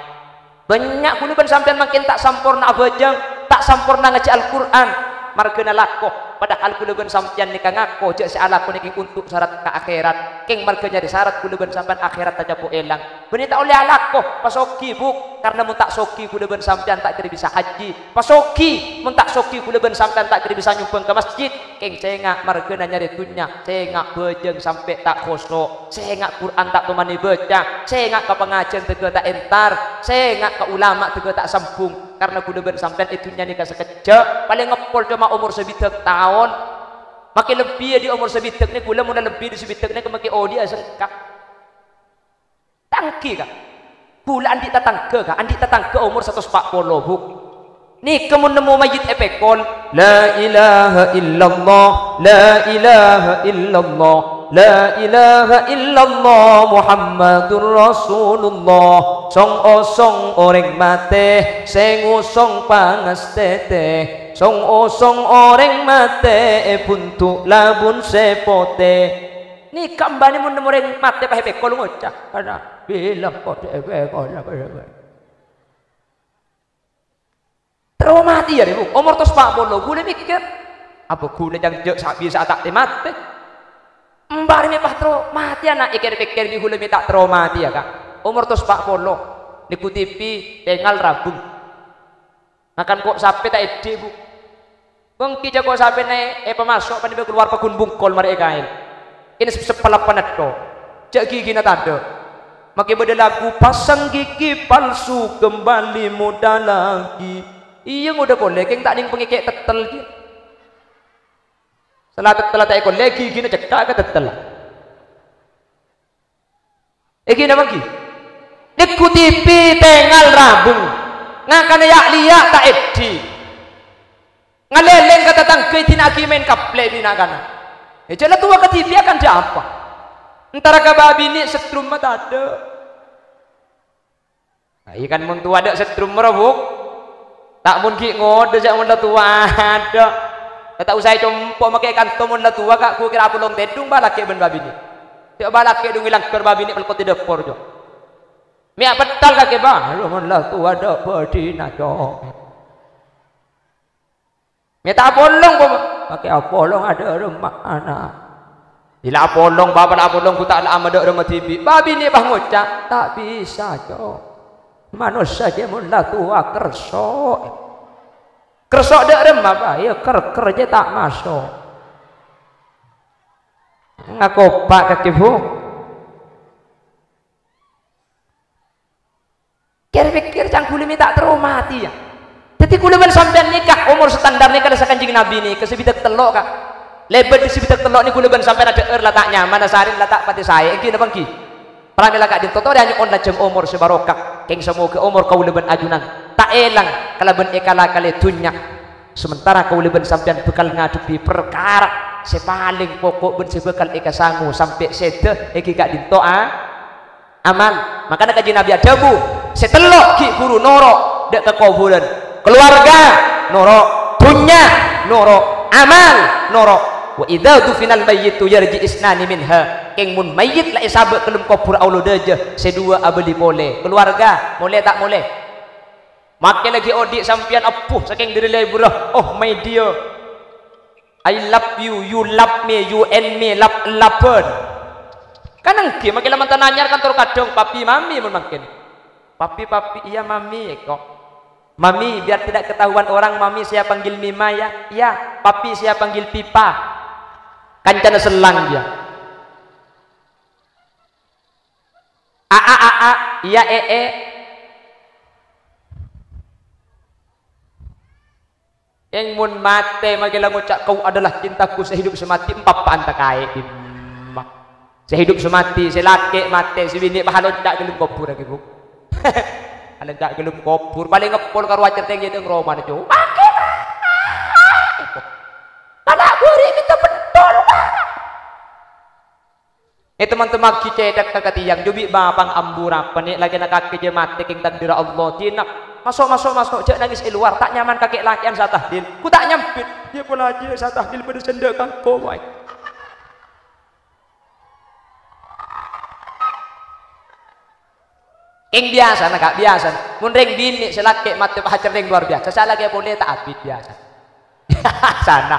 Bânnya' kaulâ bân sampèyan mangkèn ta' samporna abhâjâng, ta' samporna ngajhi Al-Qur'an. Marghâna lako, padahal kaulâ bân sampèyan nèka ngako jhâ' sè alako nèka untuk sarat ka akhèrat. Kèng marghâ nyarè sarat ghulâ bân sampèyan akhèrat tacapo' èlang. Bânnè ta' ollè alako, pasogi, Bu'. Karna mon ta' sogi ghulâ bân sampèyan ta' kèra bisa hajji. Pasogi, mon ta' sogi ghulâ bân sampèyan ta' kèra bisa nyombhâng ka masjid. Kèng sènga' marghâna nyarè dhunnya, sènga' bhâjâng sampè' ta' khosyo', sènga' Qur'an ta' tomanè bâca, sènga' ka pangajiyân dhâgghâ ta' entar, sènga' ka ulama dhâgghâ ta' sambhung. Karna ghulâ bân sampèyan è dhunnya nèka sakejjhâ', palèng ngèpol coma omor sabidhâk taon. Makè lebbi dâri omor sabidhâk nèka, ghulâ mon lebbi dâri sabidhâk nèka makè odi'â sengka. Tangghi, Ka'. Ghulâ andi' tatangghâ, Ka'. Andi' tatangghâ omor satos pa' polo, Bu'. Nèka mon nemmo mayyit èpèkol, "La ilaha illallah, la ilaha illallah, la ilaha illallah Muhammadur Rasulullah." Song-osong orèng matè, sè ngosong pangastètè. Song-osong orèng matè, è bhunto' labun sè potè. Nèka embâna mon nemmo orèng matè pas èpèkol ngoca', "Ana, bilâ kodhu èpèkol, bilâ." Terro matè, yâ, Bu'. Omor tos pa' polo, ghulâ mèkkèr, "Apa ghulâ jhânjhi sa-, bisa ta' matè?" Embâna mè' pas terro matè, ana', èkèr-pèkkèr bi' ghulâ mè' ta' terro matè, yâ, Ka'. Omor tos pa' polo, nèko dhibi' tengal rabung. Ngakan ko' sapè ta' èdhi, Bu'. Bângki jhâ' ko' sapèna è-, èpamaso' panèka kalowar paggun bungkol marè èkaèn. Kènè sep-, seppalapan ètto. Jhâ' ghighina tadâ'. Makè bâdâ lagu, "Pasang gigi palsu kembali muda lagi." Iyâ, ngodâ polè, kèng ta' nèng pangèkè' tettel, ghi. Sala tettel ta' èkollè, ghighina cekka' ka tettel. Èngghi napa èngghi? Nèko dhibi' tengal rabung. Ngakana ya'-liya' ta' èdhi. Ngalèlèng ka tatangghâ èdina'aghi maèn kaplè' bi' na'-kana'. È, jhâ' la towa kadhibi' akan jhâ' apa? Entara ka bâbinè' setrum ma tadâ'. Nah, iyâ kan mon towa adâ' setrum ro, Bu'. Ta' mon ghi' ngodâ jhâ' mon la towa adâ'. Ta' osa ècompo' makè kanto mon la towa, Ka', ghu kèra apolong tèdung bâlâkè' bân bâbinè'. Cè' bâlâkè' dhung èlangghâr bâbinè' pèlkot è dâpor, jhâ'. Mè' apèttal kakè, Ba. Lho, mon la towa adâ' bâdhina, Cong. Mè' ta' apolong, Ba. Makè apolong adâ' remma ana'. Ila apolong, Ba, la apolong, ghu ta' la amadâ' remma dhibi'. Bâbinè' pas ngoca', "Ta' bisa, Cong. Manossa jhâ' mon la towa kerso'." Kerso' dâ' remma, Ba? Iyâ, ker-, ker jhâ' ta' maso'. Ngakopa' kakè, Bu. Kèr-pèkkèr cangghulâ mè' ta' terro matè, yâ. Dhâddhi ghulâ bân sampèyan nèka, omor standar nèka la Sakanjeng Nabi nèka, sabidhâk tello', Ka'. Lèbât sabidhâk tello' nè ghulâ bân sampèyan adhâ'âr la ta' nyaman, asarèn la ta' patè saè. Èngghi napa èngghi? Pramèla ka'dinto torè anyo'on lajâng omor sè barokah. Kèng samoghâ omor kaulâ bân ajunan ta' èlang kalabân èkala-kalè dhunnya. Sementara kaulâ bân sampèyan bhâkal ngadhebbhi parkara sè palèng poko' bân sè bhâkal èkasango sampè' sèdhâ èngghi ka'dinto a-, amal. Mangkana Kanjeng Nabi adhâbu, "Sè tello' ghi' bhuru noro' dâ' ka kobhurân." Kalowarga noro', dhunnya noro', amal noro'. "Wa idza dufinal mayyitu yarji' isnani minha." Kèng mon mayyit la èsabâ' ka dâlem kobhur aolo dâjâ, sè duwâ' abâli polè. Kalowarga molè ta' molè? Makè laghi odi' sampèyan ebbhu sakèng dhâri lèbârrâ. Oh, my dear. I love you, you love me, you and me, lap-, labbhân. Kan èngghi, makè la mantan anyar kantor kadhâng, papi, mami, mon mangkèn. Papi, papi, iya, mami, èko. Mami, biar tidak ketahuan orang, mami saya panggil Mima, ya. Iya, papi saya panggil Pipa. Kancana sellang, dia. A, a, a, a, iya, e, e. Eng mon matè, makè la ngoca', "Kau adalah cintaku sehidup semati," empappa'an takaè, dimma. Sehidup semati, sè lakè' matè, sè binè' pas alonca' ghâllu kobhur, ghi, Bu. Alonca' ghâllu kobhur, palèng ngèpol karo acerrèng è dâlem romana, Cong. Makè, Pak. Kana' buri' mènta bendol, Pak. Eh, teman-teman, ghi cèthak ka katèyang, jhâ' bi' bâpang ambu rapa, nè', lakèna kakè jhâ' matè kèng takdirrâ Allah. Dinah, "Maso', maso', maso', jhâ' nangès è lowar, ta' nyaman kakè lakè'an sè atahlil." Ghu ta' nyambit. Iyâ pola jhâ' sè atahlil padâ sèndhâ' kangko waè. Kèng biyasana, Ka', biyasana. Mon rèng binè' sè lakè' matè pacerrèng lowar biyasa, sè lakè' polè ta' abit biyasa. Biyasana.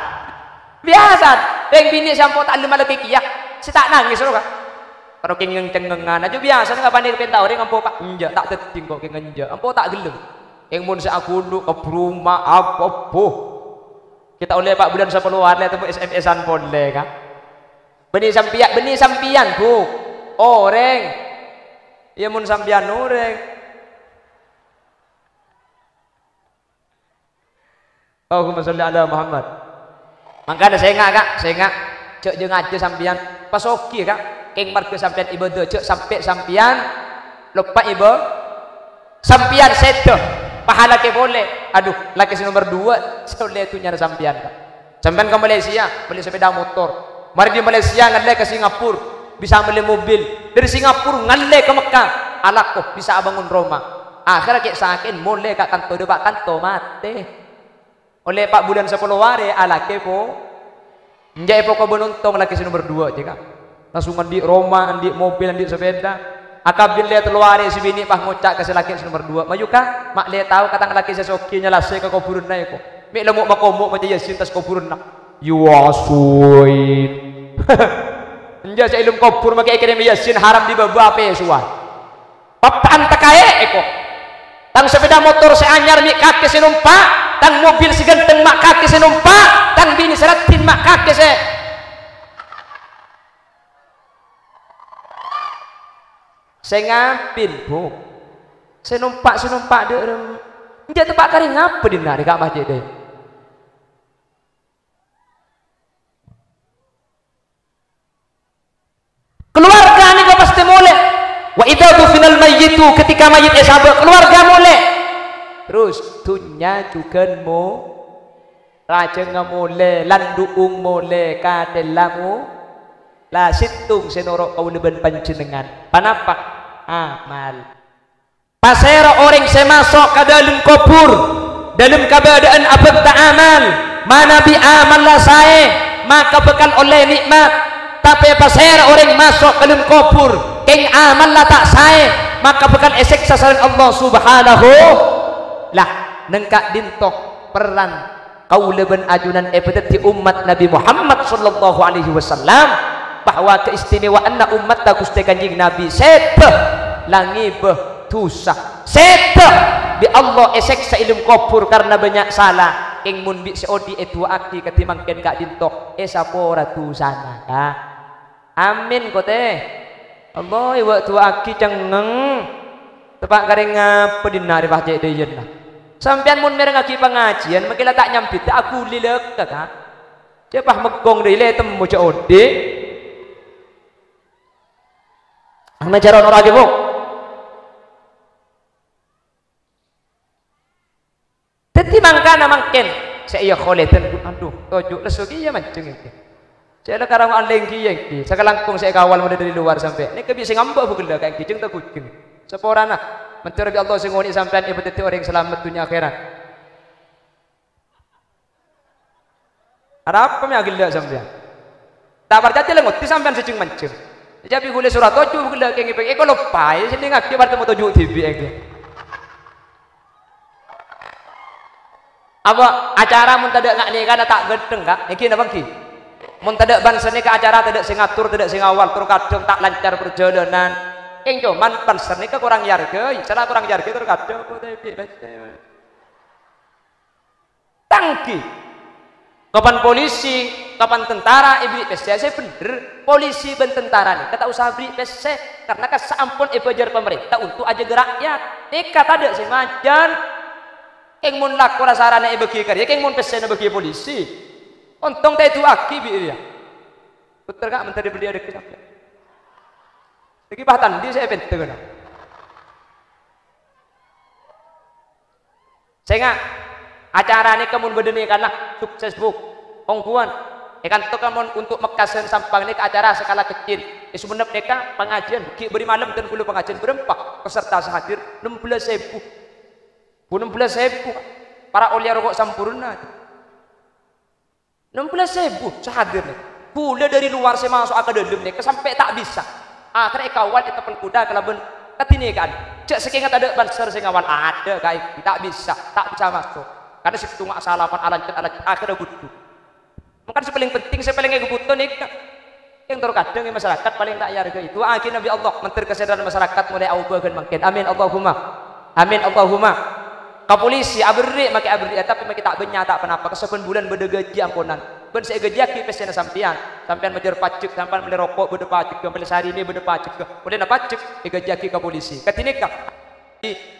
Biyasana. Rèng binè' sè ampo ta' ellem alakè kèya, sè ta' nangès, ro, Ka'. Terro kèng ceng-cengngengan. Ajjhu biyasana ngabâlâ pènta orèng ampo, Pak, enjâ', ta' dhâddhi engko' kèng enjâ'. Ampo ta' ghellem. Kèng mon sè aghulu ka buru ma-, apa, boh. Kita ollè, Pak, bulân sapolo arè temmo S M S-an polè, Ka'. Bânnè sampèyan, bânnè sampèyan, Bu. Orèng. Iyâ, mon sampèyan orèng. Allahumma sholli ala Muhammad. Mangkana sènga', Ka', sènga'. Jhâ', jhâ' ngajhâ sampèyan. Pasoghi, Ka'. Kèng marghâ sampèyan ibâdâ, jhâ' sampè' sampèyan loppa ibâ-, sampèyan sèdhâ. Pahala kè polè. Adhu, lakè sè nomer duwâ', sè ollè dhunnyana sampèyan, Ka'. Sampèyan ka Malaysia, mellè sepeda motor. Marè dâri Malaysia ngallè ka Singapura, bisa mellè mobil. Dâri Singapura ngallè ka Mekkah, alako bisa abângon roma. Akhèrra kè' sakè'en molè ka kanto, dâpa' kanto matè. Ollè pa' bulân sapolo arè alakè po-, enjâ' èpokobhâ nontong lakè sè nomer duwâ', jhâ' Ka'. Langsung andi' roma, andi' mobil, andi' sepeda. Akabin lè tello arè sè binè' pas ngoca' ka sè lakè sè nomer duwâ', "Mayu, Ka', ma' lè tao ka tang lakè sè soghi nyalasè ka kobhurânna èko. Mè' lamo' makomo' maca Yasin attas kobhurânna." Yasin. Enjâ' sè è lem kobhur makè èkèrèm Yasin haram dibâbâ apè sowan. Pappa'an takaè' èko. Tang sepeda motor sè anyar mè' kakè sè nompa', tang mobil sè ghântheng ma' kakè sè nompa', tang binè sè raddhin ma' kakè sè, sè ngambil, Bu. Sè nompa', sè nompa' dâ' remma. Enjâ' teppa' karè ngapa dinna' rè ka' pajhât dâi. Kalowarga nèka pastè molè. Wa idza dufinal mayyitu, ketika mayit èsabâ', kalowarga molè. Terros dhunnya jhughân mo-, rajângnga molè, lan du'ung molè, katella mo-, la sèttong sè noro' kaulâ bân panjhennengngan. Panapa? Amal. Pasèra orèng sè maso' ka dâlem kobhur, dâlem kabâdâ'ân abhâkta amal, manabi amalla saè, maka bhâkal ollè nè'mat. Tapè pasèra orèng maso' ka dâlem kobhur, kèng amalla ta' saè, maka bhâkal èsèksa sareng Allah Subhanahu. Lah, neng ka'dinto perran kaulâ bân ajunan èpadhâddhi ommat Nabi Muhammad sallallahu alaihi wasallam, bahwa kaistimewaanna ommatta Ghustè Kanjeng Nabi sèdhâ la ngèbâ dhusa, sèdhâ bi' Allah èsèksa è lem kobhur karna bânnya' sala. Kèng mon bi' sè odi' èdu'aaghi kadhi mangkèn ka'dinto, èsapora dhusana, Ka'. Amin, kote. Allah, èwâ' du'aaghi cengngeng. Teppa' karè ngapa dinna' rè pas cè' dâiyânna. Sampèyan mon mèrengngaghi pangajiyân, mangkèn la ta' nyambit, ta' aghuli lèkka, Ka'. Cè' pas meggong dâi lè temmo jâ' odi'. Ana jârâ onorraghi, Bu. Dhâddhi mangkana mangkèn sè èyakholèdhân, adhu, toju' lesso kèya manjheng èngghi. Sè la karang alèngghi èngghi, sakalangkong sè èkawal mulai dâri lowar sampè' nèka bi' sè ngambâ' bu ghellâ' ka èngghi jhâng ta' ghujhâng. Saporana, mandhâr bi' Allah sè ngonè'è sampèyan èpadhâddhi orèng salamet dhunnya akhèrat. Arapa mè' aghellâ' sampèyan? Ta' parcajâ la ngoddi sampèyan sè jhâng-manjhâng. Jâbi ghulâ sura toju' ghellâ' kèngèng pèng èkaloppaè sè nèngaghi martemmo toju' dhibi' èngghi. Apa acara mon tadâ' nga'-nèngana ta' ghânteng, Ka'? Èngghi napa èngghi? Mon tadâ' banser nèka acara tadâ' sè ngator, tadâ' sè ngawal, tor kadhâng ta' lancar parjhâlânan. Kèng coma banser nèka korang èarghâi, sala korang èarghâi tor kadhâng kok dhibi' pèssè. Tangghi. Kapan polisi, kapan tentara èbèrri' pèssè sè bhendher, polisi bân tentara nèka ta' osa bèrri' pèssè, karna kassa' ampon èbâjâr pamarènta onto' ajâgâ ra'yat. Nèka tadâ' sè majân. Kèng mon lakona sarana èbâghi karè, kèng mon pèssèna bâghi polisi. Ontong ta' èdu'aaghi bi' rèya. Puter, Ka', mentari beliau dâgghi' sampèyan. Dâgghi' pas ta' andi' sè èpènta kana. Sènga', acara nèka mon bâdâ nèkana sukses, Bu. Ongghuwân. È kanto ka mon onto' Mekka sè Sampang nèka acara skala kecil. È Sumenep nèka pangajiyân ghi' bâri' malem dân kaulâ pangajiyân bârâmpa peserta sè hadir, nem bellâs èbu. Bu, nem bellâs èbu. Para' ollè roko' sampurna. Nem bellâs èbu sè hadir nèka. Bulâ dâri lowar sè maso'a ka dâlem nèka sampè' ta' bisa. Akhèrra èkawal èteppel koda kalabân kadhi nèka'an. Jâ' sakènga tadâ' banser sè ngawal, adâ' kaè ta' bisa, ta' bisa maso'. Karna sèttonga asalaman alancet-alancet, akhèrra budhu. Mangkana sè palèng penting, sè palèng èkabhuto nèka. Kadhâng tor kadhâng è masyarakat palèng ta' èarghâi. Du'aaghi Nabi Allah, mandhâr kasèdhâna masyarakat molaè aobâ ghân mangkèn. Amin, Allahumma. Amin, Allahumma. Ka polisi, aberri', makè aberri', tapè makè ta' bânnya', ta' ponapa. Ka sabbhân bulân bâdâ gajhi amponan. Bân sè ègajhiyaghi pèssèna sampèyan. Sampèyan majâr pajek, sampèyan mellè roko' bâdâ pajek, mellè sarine bâdâ pajek. Polana pajek ègajhiyaghi ka polisi. Kadhi nèka.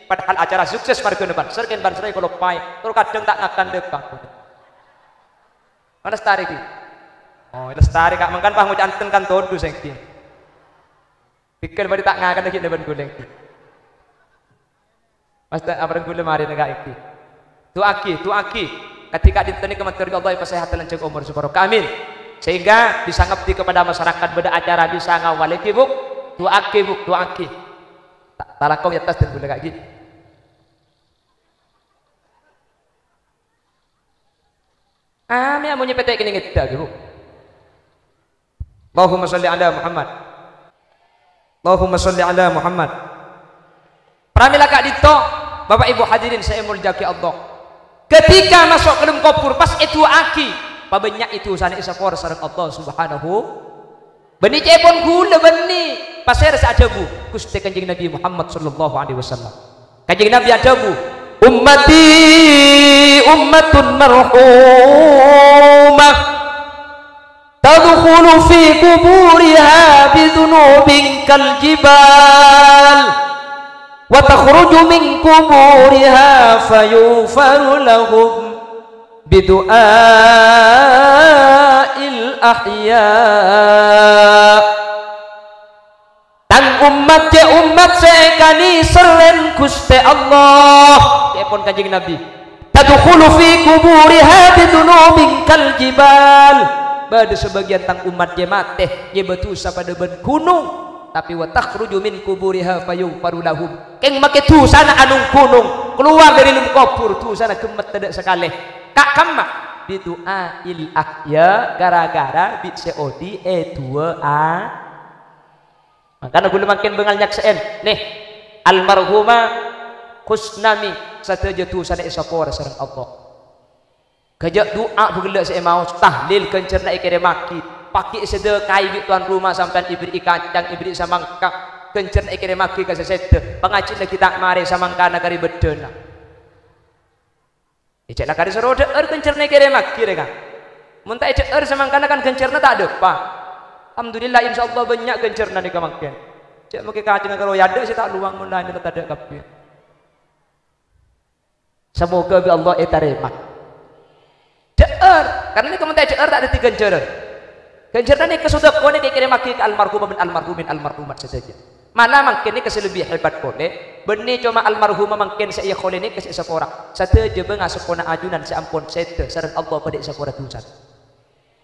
Padahal acara sukses marghâna Banser, kèng Banser èkaloppaè. Tor kadhâng ta' ngakan dâpa'. Mana lestari ki? Oh, lestari, Kak. Mangkana pas ngoca' enten kan todus ènggi. Pikir bâri' ta' ngakan lagi nèbân gulèng ki. Mas ta' apa gulèng marèna, Kak, ènggi. Du'aaghi, du'aaghi. Kadhi ka'dinto nèka mandhâr Allah èpasèhat lanjhâng omor sè barokah. Amin. Sehingga bisa ngabdi kepada masyarakat, bâdâ acara bisa ngawalè ki, Bu. Du'aaghi, Bu, du'aaghi. Ta', talako è attas dan gulèng, Kak, ènggi. Ame' amonye pete' kene ngedda' gitu. Allahumma sholli ala Muhammad. Allahumma sholli ala Muhammad. Pramila ka'dinto, Bapak Ibu hadirin sè èmolja'aghi Allah. Ketika maso' ka dâlem kobhur, pas èdu'aaghi, pabânnya'è dhusana èsapora sareng Allah Subhanahu. Bânnè ca'èpon ghulâ bânnè. Pasèra sè adhâbu Ghustè Kanjeng Nabi Muhammad sallallahu alaihi wasallam? Kanjeng Nabi adhâbu, "Ummati ummatun marhumah, tadkhulu fi quburiha bidzunubin kal jibal, wa takhruju min quburiha fayughfaru lahum." Bidu'ail ahya. Tang ommat jâ' ommat sè èkanèserrèn Ghustè Allah. Ca'èpon Kanjeng Nabi, "Tadkhulu fi quburiha bidzunubin kal jibal." Bâdâ sabâgiyân tang ommat jâ' matè, nyèbâ dhusa padâ bân ghunong. Tapè, "Wa takhruju min quburiha fayughfaru lahum." Kèng makè dhusana anong-ghunong, kalowar dâri lem kobhur, dhusana ghemmet tadâ' sakalè. Ka' kamma? Bidu'ail ahya, gara-gara bi' sè odi' èdu'aa. Mangkana ghulâ mangkèn bângal nyaksè'èn, nè, almarhumah Khusnami, sadhâjâ dhusana èsapora sareng Allah. Ghâjâ' du'a bhâghellâ' sè èmaos, tahlil ghânjhârna èkèrèmmaghi, paghi' èsadhâkaè bi' towan roma sampèyan èberri'i kacang, èberri'i samangka, ghânjhârna èkèrèmmaghi ka sè sèdhâ, pangajhina ghi' ta' marè samangkana karè bâddhâna. È, cè' la karè soro dhâ'âr ghânjhârna èkèrèmmaghi, rè, kan? Mon ta' èdhâ'âr samangkana kan ghânjhârna ta' dâpa'. Alhamdulillah, insyaallah bânnya' ghânjhârna nèka mangkèn. Cè' mangkè kacangnga karo è adâ' sè ta' lowang mon laènna la tadâ' kabbhi. Samoga bi' Allah ètarèma. Dhâ'âr, karna nèka mon ta' èdhâ'âr ta' dhâddhi ghânjhârân. Ghânjhârânna nèka sodaqoh nèka èkèrèmmaghi ka almarhumah bân almarhumin, almarhumat sadhâjâ. Mala mangkèn nèka sè lebbi hebat polè, bânnè coma almarhumah mangkèn sè èkholè nèka sè èsapora. Sadhâjâ bângasepona ajunan sè ampon sèdhâ sareng Allah padâ èsapora dhusana.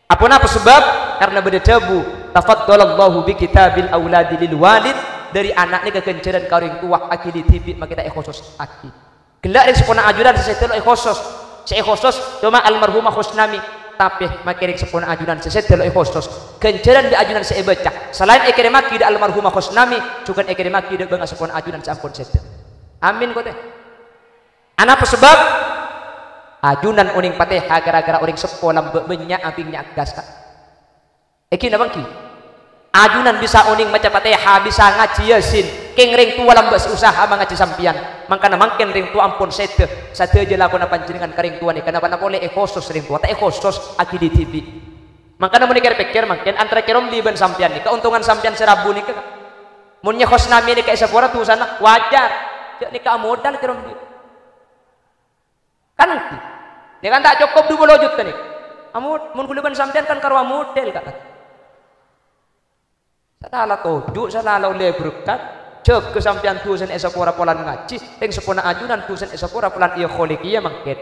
Aponapa sabâb? Karna bâdâ dhâbu, "Tafaddalallahu bi kitabil auladi lil walid," dâri ana' nèka ghânjhârân ka orèng towa, aghili dhibi' makè ta' èkhososaghi. Ghellâ' rèng seppona ajunan sè sèdhâ lo' èkhosos. Sè èkhosos coma almarhumah Khusnami, tapè makè rèng seppona ajunan sè sèdhâ lo' èkhosos. Ghânjhârân bi' ajunan sè èbâca, salaèn èkèrèmmaghi dâ' almarhumah Khusnami, jhughân èkèrèmmaghi dâ' bângasepona ajunan sè ampon sèdhâ. Amin, kote. Anapa sabâb? Ajunan onèng Fatihah ghârâ-ghârâ orèng seppo lambâ' bânnya' abingnga gas, Ka'. Èngghi napa èngghi? Ajunan bisa onèng maca Fatihah, bisa ngajhi Yasin. Kèng rèng towa lambâ' sè usaha mangajhi sampèyan. Mangkana mangkèn rèng towa ampon sèdhâ. Sadhâjâ lakona panjhennengngan ka rèng towa nèka napa-napa polè èkhosos rèng towa, ta' èkhosos aghili dhibi'. Mangkana mon èkèr-pèkkèr mangkèn antara Kè Romli bân sampèyan nèka, ontongan sampèyan sè rabu nèka, Ka'. Mon Nyai Khusnami nèka èsapora dhusana, wajar. Jâ' nèka amodal Kè Romli. Kan ngghi. Nèka kan ta' cokop du polo juta nèka. Amo-, mon ghulâ bân sampèyan kan karo amodal, Ka'. Sala toju', sala ollè berkat. Jâgâ sampèyan dhusana èsapora polana ngajhi, rèng seppona ajunan dhusana èsapora polana èkholè kèya mangkèn.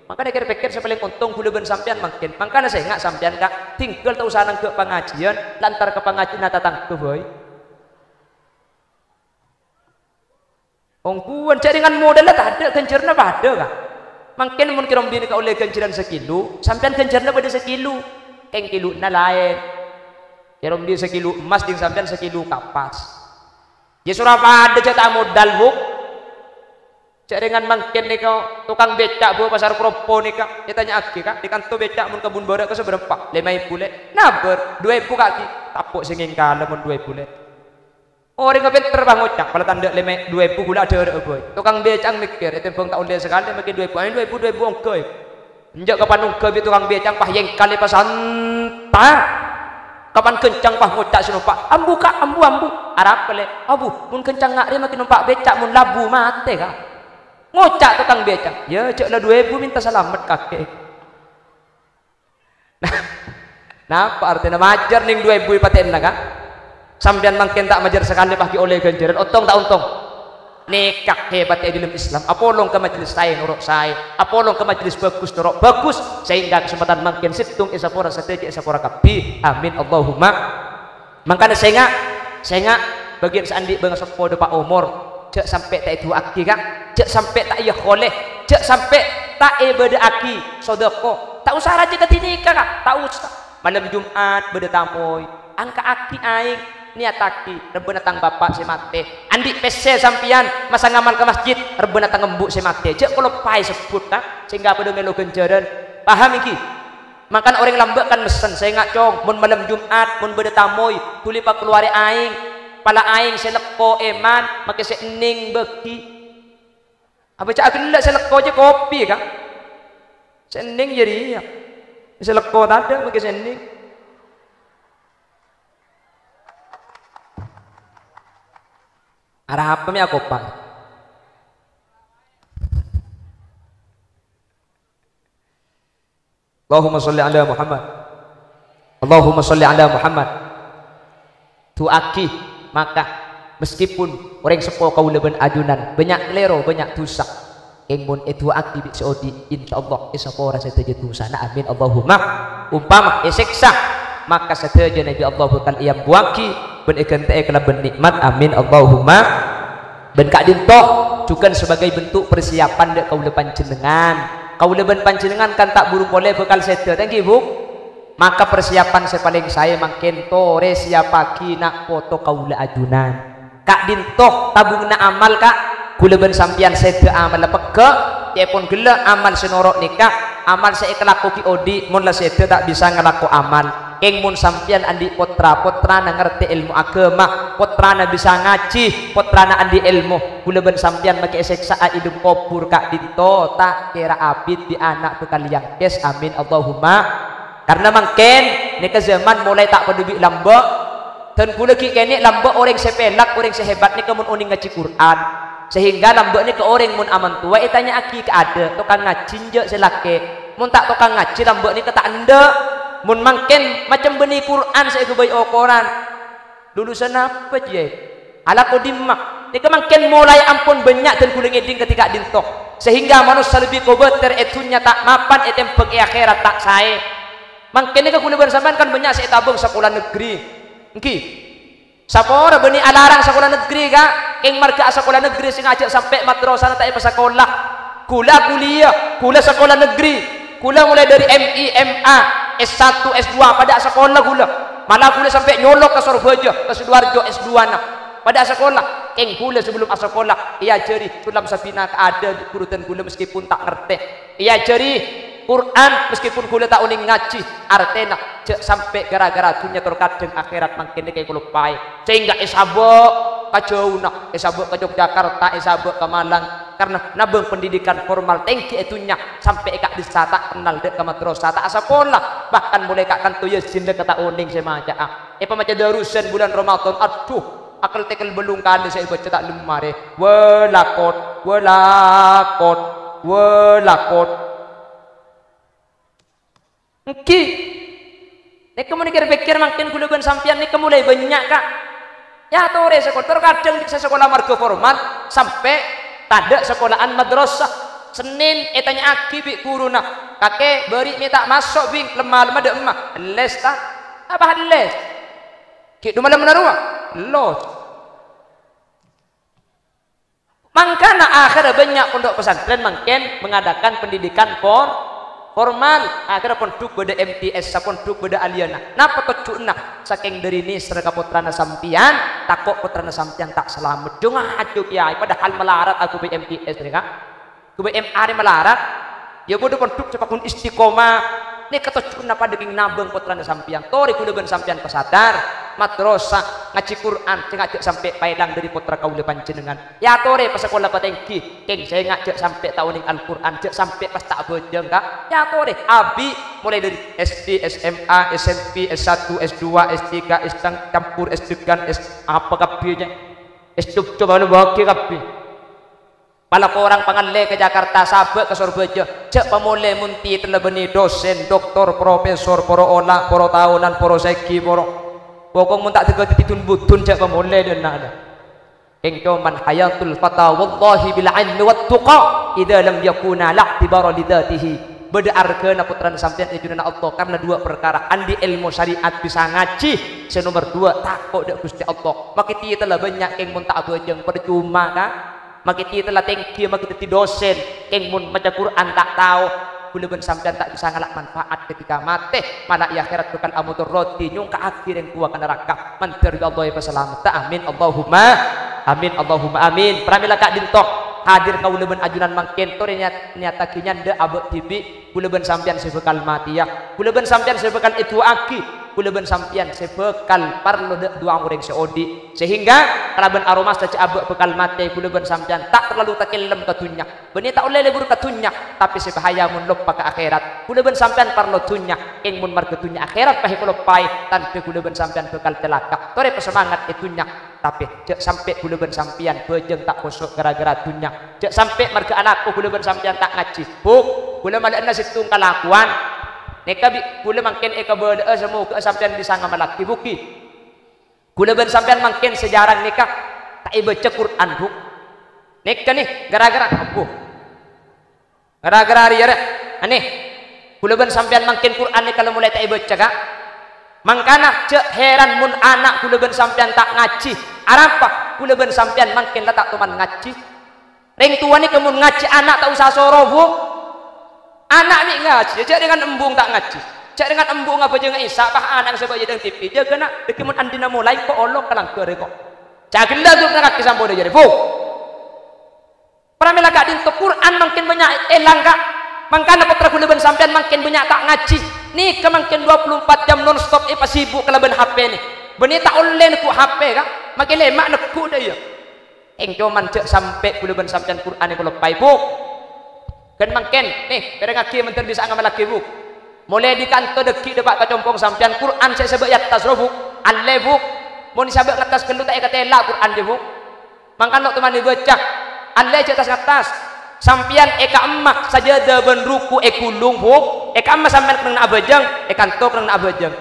Mangkana kèr-pèkkèr sè palèng ontong ghulâ bân sampèyan mangkèn. Mangkana sènga' sampèyan, Ka', tinggal ta' osa nangghâ' pangajhiyân, lantar ka pangajhiyânna tatangghâ bhâi. Ongghuwân, jhâ' rèngan modalla tadâ', ghânjhârânna padâ, Ka'. Mangkèn mon Kè Romli nèka ollè ghânjhârân sakilo, sampèyan ghânjhârânna padâ sakilo. Kèng kilona laèn. Kè Romli sakilo emmas, dhing sampèyan sakilo kapas. Yâ sora padâ jhâ' ta' modal, Bu. Jhâ' rèngan mangkèn nèka, tokang bèca' bâbâ pasar Propo nèka, ètanya'aghi, Ka', è kanto bèca' mon ka Bun Bârâ' ka sabârâmpa? Lèma èbu, Lè'. Nabâr, duwâ èbu, Ka'aghi. Tappo' sè ngèngkala mon duwâ èbu, Lè'. Orèngnga pènter, pas ngoca', "Pala tandhâ lèma, duwâ èbu ghulâ adhârâ'â bhâi." Tokang bèca'na mèkkèr, ètèmbhâng ta' ollè sakalè, makè duwâ èbu, ayo duwâ èbu, duwâ èbu ongghâ, yâ. Enjâ' kapan ongghâ bi' tokang bèca'na pas èngkala pas santa'. Kapan ghâncang pas ngoca' sè nompa', "Ambu, Ka', ambu, ambu." "Arapa, Lè'?" "Abu, mon ghâncang nga' rèya makè nompa' bèca', mon labu matè, Ka'." Ngoca' tokang bèca', "Yâ, jhâ' la duwâ èbu mènta salamet, kakè." Napa artèna majâr nèng duwâ èbu èpatè'ana, Ka'? Sampèyan mangkèn ta' majâr sakalè pas ghi' ollè ghânjhârân, ontong ta' ontong? Nèka hebat è dhâlem Islam. Apolong ka majlis saè noro' saè, apolong ka majlis bhâghus noro' bhâghus, sehingga kasempadhân mangkèn sèttong èsapora sadhâjâ, èsapora kabbhi. Amin, Allahumma. Mangkana sènga', sènga' bâgiyân sè andi' bângaseppo dâpa' omor, jhâ' sampè' ta' èdu'aaghi, Ka'. Jhâ' sampè' ta' èyaholè, jhâ' sampè' ta' èbâdâ'âghi sodâko. Ta' osa rajâ kadhi nèka, Ka', ta' osa. Malem Jum'at bâdâ tamoy, angka'aghi aèng, nèyataghi, "Rebbhâna tang bapa' sè matè." Andi' pèssè sampèyan, masa ngamal ka masjid, "Rebbhâna tang embu' sè matè." Jhâ' kaloppaè sebbhut, Ka', sehingga padâ mèlo ghânjhârân. Paham, ènggi? Mangkana orèng lambâ' kan messen, "Sènga', Cong, mon malem Jum'at, mon bâdâ tamoy, dhuli pakalowarè aèng, pala aèng sè lekko èman, makè sè ennèng bâghi." Abâca'a ghellâ' sè lekko jâ kopi, Ka'. Sè ennèng jârèya. Sè lekko tadâ' makè sè ennèng. Arapa mè' akopa'? Allahumma sholli ala Muhammad. Allahumma sholli ala Muhammad. Du'aaghi, maka, meskipun orèng seppo kaulâ bân ajunan bânnya' kalèro, bânnya' dhusa, kèng mon èdu'aaghi bi' sè odi', insyaallah èsapora sadhâjâ dhusana. Amin, Allahumma. Umpama èsèksa, maka sadhâjâna bi' Allah bhâkal èambuwâghi bân èghântè'è kalabân nè'mat. Amin, Allahumma. Bân ka'dinto jhughân sebagai bentuk persiapan dâ' kaulâ panjhennengngan. Kaulâ bân panjhennengngan kan ta' buru polè bhâkal sèdhâ, ta' ènggi, Bu? Maka persiapan sè palèng saè mangkèn torè siapaghi na' poto kaulâ ajunan. Ka'dinto tabunganna amal, Ka'. Kaulâ bân sampèyan sèdhâ amalla pegghâ', ca'èpon ghellâ' amal sè noro' nèka, amal sè èkalako ghi' odi', mon la sèdhâ ta' bisa ngalako amal. Kèng mon sampèyan andi' pottra-pottrana ngartè èlmo aghâma, pottrana bisa ngajhi, pottrana andi' èlmo, kaulâ bân sampèyan makè èsèksa'a è dâlem kobhur ka'dinto, ta' kèra abit bi' ana' bhâkal èyangkès. Amin, Allahumma. Karna mangkèn, nèka zaman molaè ta' padâ bi' lambâ', dân kaulâ ghi' kènè' lambâ' orèng sè pèlak, orèng sè hebat nèka mon onèng ngajhi Qur'an. Sehingga lambâ' nèka orèng mon amantowa ètanya'aghi ka adâ', tokang ngajhi enjâ' sè lakè'. Mon ta' tokang ngajhi, lambâ' nèka ta' endâ'. Mon mangkèn macem bânnè Qur'an sè èghâbây okoran. Lulusan apa, Jè? Alako dimma? Nèka mangkèn molaè ampon bânnya' dân kaulâ ngèdhing kadhi ka'dinto. Sehingga manossa lebbi kobâtèr è dhunnya ta' mapan, ètèmbhâng è akhèrat ta' saè. Mangkèn nèka kaulâ bân sampèyan kan bânnya' sè ètabâng sakola negeri. Ènggi? Sapora bânnè alarang sakola negeri, Ka'? Kèng marghâ asakola negeri sè ngajhâk sampè' madrasana ta' èpasakola. Kaulâ kuliah, kaulâ sakola negeri. Kaulâ molaè dâri M I, M A, S satu, S dua, padâ asakola kaulâ. Mala kaulâ sampè' nyolok ka Sorbhâjâ, ka Sidoarjo S dua-na. Padâ asakola. Kèng kaulâ sabellum asakola, èajhâri Sullam Sabina ka adâ' ghuru dân kaulâ, meskipun ta' ngartè. Èajhâri Qur'an, meskipun kaulâ ta' onèng ngajhi. Artèna, jhâ' sampè' ghârâ-ghârâ dhunnya tor kadhâng akhèrat mangkèn nèka èkaloppaè. Sehingga èsabâ' ka jhâuna, èsabâ' ka Yogyakarta, èsabâ' ka Malang. Karna nabâng pendidikan formal tèngghi è dhunnya, sampè' è ka'dissa ta' kennal dâ' ka madrasah, ta' asakola, bahkan molaè ka' kanto Yasin la ta' onèng sè maca'a. Èpamaca darusan bulân Ramadan, adhu, akel-tèkel bâllung kalè sè èbâca ta' lem marè. Walakot, walakot, walakot. Ènggi. Nèka mon èkèr-pèkkèr mangkèn kaulâ bân sampèyan nèka molaè bânnya', Ka'. Èyatorè sakola, tor kadhâng sè sakola marghâ formal sampè' tadâ' sakola'an madrasah. Sennèn ètanya'aghi bi' ghuruna, "Kakè, bâri' mè' ta' maso', Bhing, lem-malemma dâ' emma?" "Elles, ta'." "Apa elles?" "Ghi' du-malem rowa?" "Ellos." Mangkana akhèrra bânnya' pondhuk pesantren mangkèn mengadakan pendidikan for-, Formal, akhirnya pondhuk bâdâ M T S, sapondhuk bâdâ Aliana. Napa tojjhuna? Sakèng dâri nèser ka pottrana sampèyan, tako' pottrana sampèyan ta' salamet. Jhâ' ngajhâ kèyaè, padahal malarat aghâbây M T S nèka. Aghâbây M A rè malarat. Ya bâdâ pondhuk sè pagghun istiqomah. Nèka tojjhuna padâ kèng nabâng pottrana sampèyan. Torè ghulâ bân sampèyan pasadar, madrasah, ngajhi Qur'an, sènga' jhâ' sampè' paèlang dâri pottra kaulâ panjhennengngan. Èyatorè pasakola patèngghi, kèng sènga' jhâ' sampè' ta' onèng Al-Qur'an, jhâ' sampè' pas ta' abhâjâng, Ka'. Èyatorè, abi', molaè dâri S D, S M A, S M P, S satu, S dua, S tiga, S cang-, campur, S degan, S apa kabbhi, jhâ'. S cop-cop anu bâgi kabbhi. Pala korang pangallè ka Jakarta, sabâ' ka Sorbhâjâ, jhâ' pamolè mon tètella bânnè dosen, doktor, profesor, poro ola', poro taonan, poro sèghi, poro. Pokok mon ta' dâgâ dhâddhi dun-budun, jhâ' pamolè dâ' enna'. Kèng coman hayatul fata wallahi bil ilmi wat tuqa, idza lam yakuna la i'tibara li dzatihi. Bâdâ arghâna pottrana sampèyan è Junanna Allah karna duwâ' parkara, andi' èlmo syariat bisa ngajhi, sè nomer duwâ' tako' dâ' Ghustè Allah. Makè tètella bânnya' kèng mon ta' abhâjâng, parcoma, Ka'. Makè tètella tèngghi, makè dhâddhi dosen, kèng mon maca Qur'an ta' tao, ghulâ bân sampèyan ta' bisa ngala' manfaat ketika matè, mala è akhèrat bhâkal amodorroti, nyongka'aghi rèng towa ka naraka. Mandhâr bi' Allah èpasalametta. Amin, Allahumma amin, Allahumma amin. Pramèla ka'dinto, hadir kaulâ bân ajunan mangkèn, torè niyat-, niyattaghi nyandhâ abâ' dhibi', ghulâ bân sampèyan sè bhâkal matèya, ghulâ bân sampèyan sè bhâkal èdu'aaghi, ghulâ bân sampèyan sè bhâkal parlo dâ' du'a orèng sè odi'. Sehingga kalabân aromasa jhâ' abâ' bhâkal matè, ghulâ bân sampèyan ta' terlalu takellem ka dhunnya. Bânnè ta' ollè lebur ka dhunnya, tapè sè bahaya mon loppa ka akhèrat. Ghulâ bân sampèyan parlo dhunnya, kèng mon marghâ dhunnya akhèrat pas èkaloppaè, tandhâ ghulâ bân sampèyan bhâkal calaka. Torè pasemangat è dhunnya, tapè jhâ' sampè' ghulâ bân sampèyan bhâjâng ta' kosok ghârâ-ghârâ dhunnya. Jhâ' sampè' marghâ alako ghulâ bân sampèyan ta' ngajhi. Bu, ghulâ malè'ana sèttong kalakowan. Nèka bi' ghulâ mangkèn èkabâlâ'â, samoghâ sampèyan bisa ngamallaghi, Bu, ghi. Ghulâ bân sampèyan mangkèn sè jhârâng nèka ta' èbâca Qur'an, Bu. Nèka nè, ghârâ-ghârâ, abbhu. Ghârâ-ghârâ rèya, rè. Anè. Ghulâ bân sampèyan mangkèn Qur'an nèka la molaè ta' èbâca, Ka'. Mangkana jhâ' hèran mon ana' ghulâ bân sampèyan ta' ngajhi. Arapa? Ghulâ bân sampèyan mangkèn la ta' toman ngajhi. Rèng towa nèka mon ngajhi ana' ta' osa soro, Bu. Ana' mè' ngajhi, jhâ' rèngan embung ta' ngajhi. Jhâ' rèngan embung abhâjângnga Isya, pas ana' sabâ' jhâdhâng T V, jâgâna, dhâggi' mon andi'na molaè ko' olok ka langghâr ko'. Jhâ' ghellâ' duruna kakè sampo dhâjâ rè, Bu. Pramèla ka'dinto Qur'an mangkèn bânnya' èlang, Ka'. Mangkana pottra ghulâ bân sampèyan mangkèn bânnya' ta' ngajhi. Nèka mangkèn dua puluh empat jam non stop èpasibuk kalabân H P nè. Bânnè ta' ollè neggu' H P, Ka'. Makè lèma' neggu' dâ' iyâ. Èng coman jhâ' sampè' ghulâ bân sampèyan Qur'an èkaloppaè, Bu. Ghân mangkèn, nè, pèrèngngaghi mandhâr bisa ngamallaghi, Bu. Molaè dâri kanto dhâggi' dâpa' ka compo' sampèyan, Qur'an sè èsabâ' è attas ro, Bu. Allè, Bu. Mon èsabâ' ngattas ghâllu ta' èkatèla' Qur'an jâ, Bu. Mangkana lo' toman èbâca. Allè jhâ' tas-ngattas. Sampèyan è ka'emma sajâdâ bân ruku' èghulung, Bu. È ka'emma sampèyan kennengnganna abhâjâng, è kanto kennengnganna abhâjâng.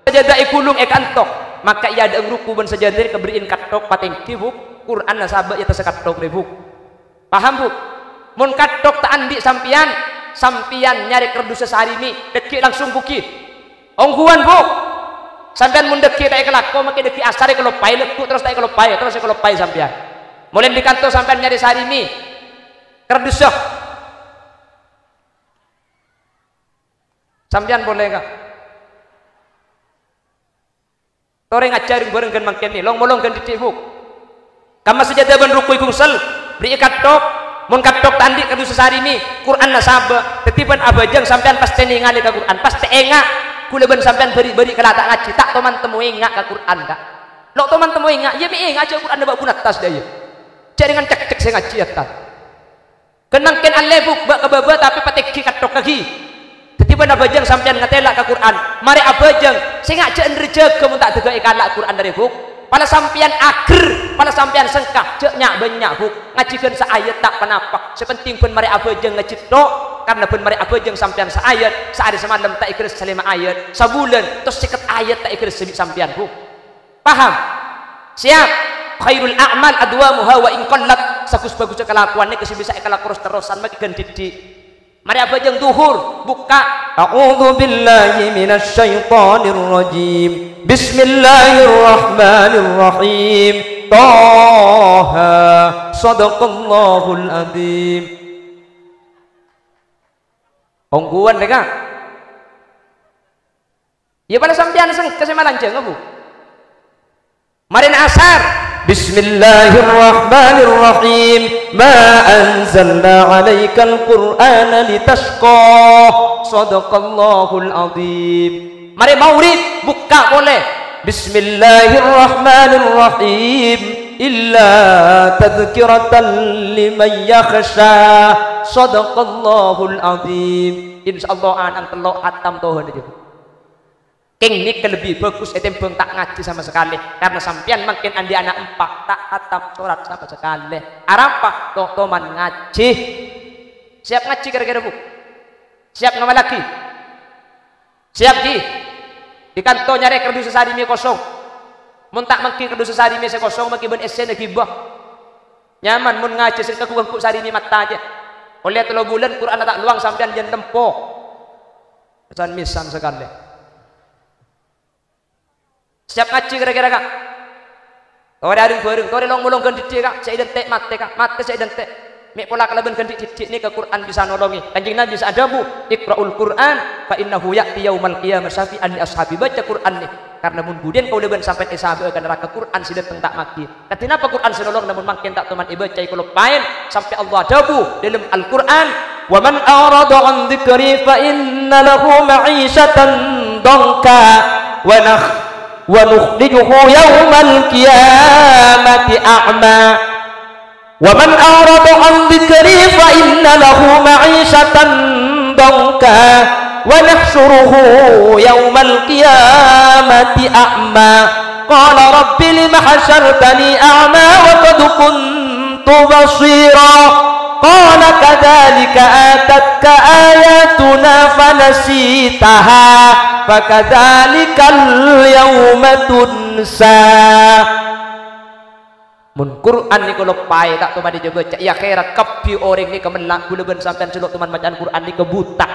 Sajâdâ èghulung è kanto, maka è adâ'na ruku' bân sajâdâ rè èkaberri'in katthok patèngghi, Bu. Qur'anna sabâ' è attassa katthok rè, Bu. Paham, Bu? Mon katthok ta' andi' sampèyan, sampèyan nyarè kardusâ sarimi, dhâggi' langsung, Bu, ghi. Ongghuwân, Bu. Sampèyan mon dhâggi' ta' èkalako, makè dhâggi' asar èkaloppaè, lagghu' terros ta' èkaloppaè, terros èkaloppaè sampèyan. Molaè dâri kanto sampèyan nyarè sarimi, kardusâ. Sampèyan polè, Ka'. Torè ngajhâr bhâreng ghân mangkèn nè, long-molong ghân dhiddhi', Bu. Ka'emma sajâdâ bân ruku' ègongsel, berri'i katthok, mon katthok ta' andi' kardusâ sarimi, Qur'anna sabâ', dhâddhi bân abhâjâng sampèyan pastè nèngalè ka Qur'an, pastè enga', ghulâ bân sampèyan bâri'-bâri' kala ta' ngajhi, ta' toman temmo enga' ka Qur'an, Ka'. Lo' toman temmo enga', iyâ mè' enga' jhâ' Qur'anna bâ' bunattas dâ' iyâ. Jhâ' rèngan cekcek sè ngajhi, ya, Tan. Ghân mangkèn allè, Bu, bâ' ka bâbâ tapè patèngghi katthok ghi. Dhâddhi bân abhâjâng sampèyan ngatèla' ka Qur'an. Marè abhâjâng, sènga' jhâ' ènrè jâgâ mon ta' dâgâ èkala' Qur'an rè, Bu. Pala sampèyan ager, pala sampèyan sengka, jhâ' nya'-bânnya', Bu. Ngajhi ghân saayat ta' ponapa. Sè penting bân marè abhâjâng ngajhi tho', karna bân marè abhâjâng sampèyan saayat, saarè samalem ta' èghârâssa lèma ayat, sabulân, tos sèket ayat ta' èghârâssa bi' sampèyan, Bu. Paham? Siap? Khairul a'mal adwamuha wa in qallat. Sagus-bagusâ kalakowan nèka sè bisa èkalako ros-terrosan, makè ghân dhiddhi'. Marè abhâjâng dhuhur, bukka'. A'udzu billahi minasy syaithanir rajim. Bismillahirrahmanirrahim. Taha. Shadaqallahul adzim. Ongghuwân, rèka. Iyâ, pala sampèyan sengka sè malanjhângnga, Bu. Marèna asar. Bismillahirrahmanirrahim. Ma anzalna 'alaikal Qur'ana litasyqa. Shadaqallahul 'adzim. Marè maghrib, bukka' polè. Bismillahirrahmanirrahim. Illa tadzkiratan liman yakhsha. Shadaqallahul 'adzim. Insyaallah, an-, an tello' hatam tohana, jâ, Bu. Kèng nèka lebbi bhâghus ètèmbhâng ta' ngajhi sama sakalè, karna sampèyan mangkèn andi' ana' empa', ta' hatam sorat sama sakalè. Arapa? To'-toman ngajhi. Siap ngajhi kèra-kèra, Bu? Siap ngawalaghi? Siap, ghi? È kanto nyarè kardus sarimè kosong. Mon ta' mangghi kardus sarimè sè kosong, mangghi bân essèna ghibâ. Nyaman mon ngajhi sè kaangghuy-angghuy sarimè matta jâ. Ollè tello bulân, Qur'anna ta' lowang sampèyan jân lempo. San-mèsan sakalè. Siap ngajhi kèra-kèra, Ka'? Torè arèng-bhâreng, torè long-molong ghân dhiddhi', Ka'. Sè èdhânte' matè, Ka'. Matè sè èdhânte'. Mè' pola kalabân ghân dhiddhi' nèka Qur'an bisa nolongè. Kanjeng Nabi sè adhâbu, "Iqra'ul Qur'an fa innahu ya'ti yaumal qiyamah syafi'an li ashabi." Bâca Qur'an nè. Karna mon budhiyân kaulâ bân sampèyan èsabâ'â ka naraka, Qur'an sè dâteng ta' maghi. Kadhi napa Qur'an sè nolong, namong mangkèn ta' toman èbâca èkolopaè, sampè' Allah adhâbu dâlem Al-Qur'an, "Wa man a'rada 'an dzikri fa inna lahu ma'isyatan dhanka wa nakh-, wa nukhrijuhu yaumal qiyamati a'ma." "Wa man a'rada 'an dzikri fa inna lahu ma'isyatan dhanka wa nahsyuruhu yaumal qiyamati a'ma." Qala, "Rabbi lima hasyartani a'ma wa qad kuntu basira." Qala, "Kadzalika atatka ayatuna fanasitaha, fa kadzalikal yauma tunsa." Mon Qur'an nèka loppaè, ta' toman èbâca, è akhèrat kabbhi orèng nèka mella', kaulâ bân sampèyan sè lo' toman maca'an Qur'an nèka buta.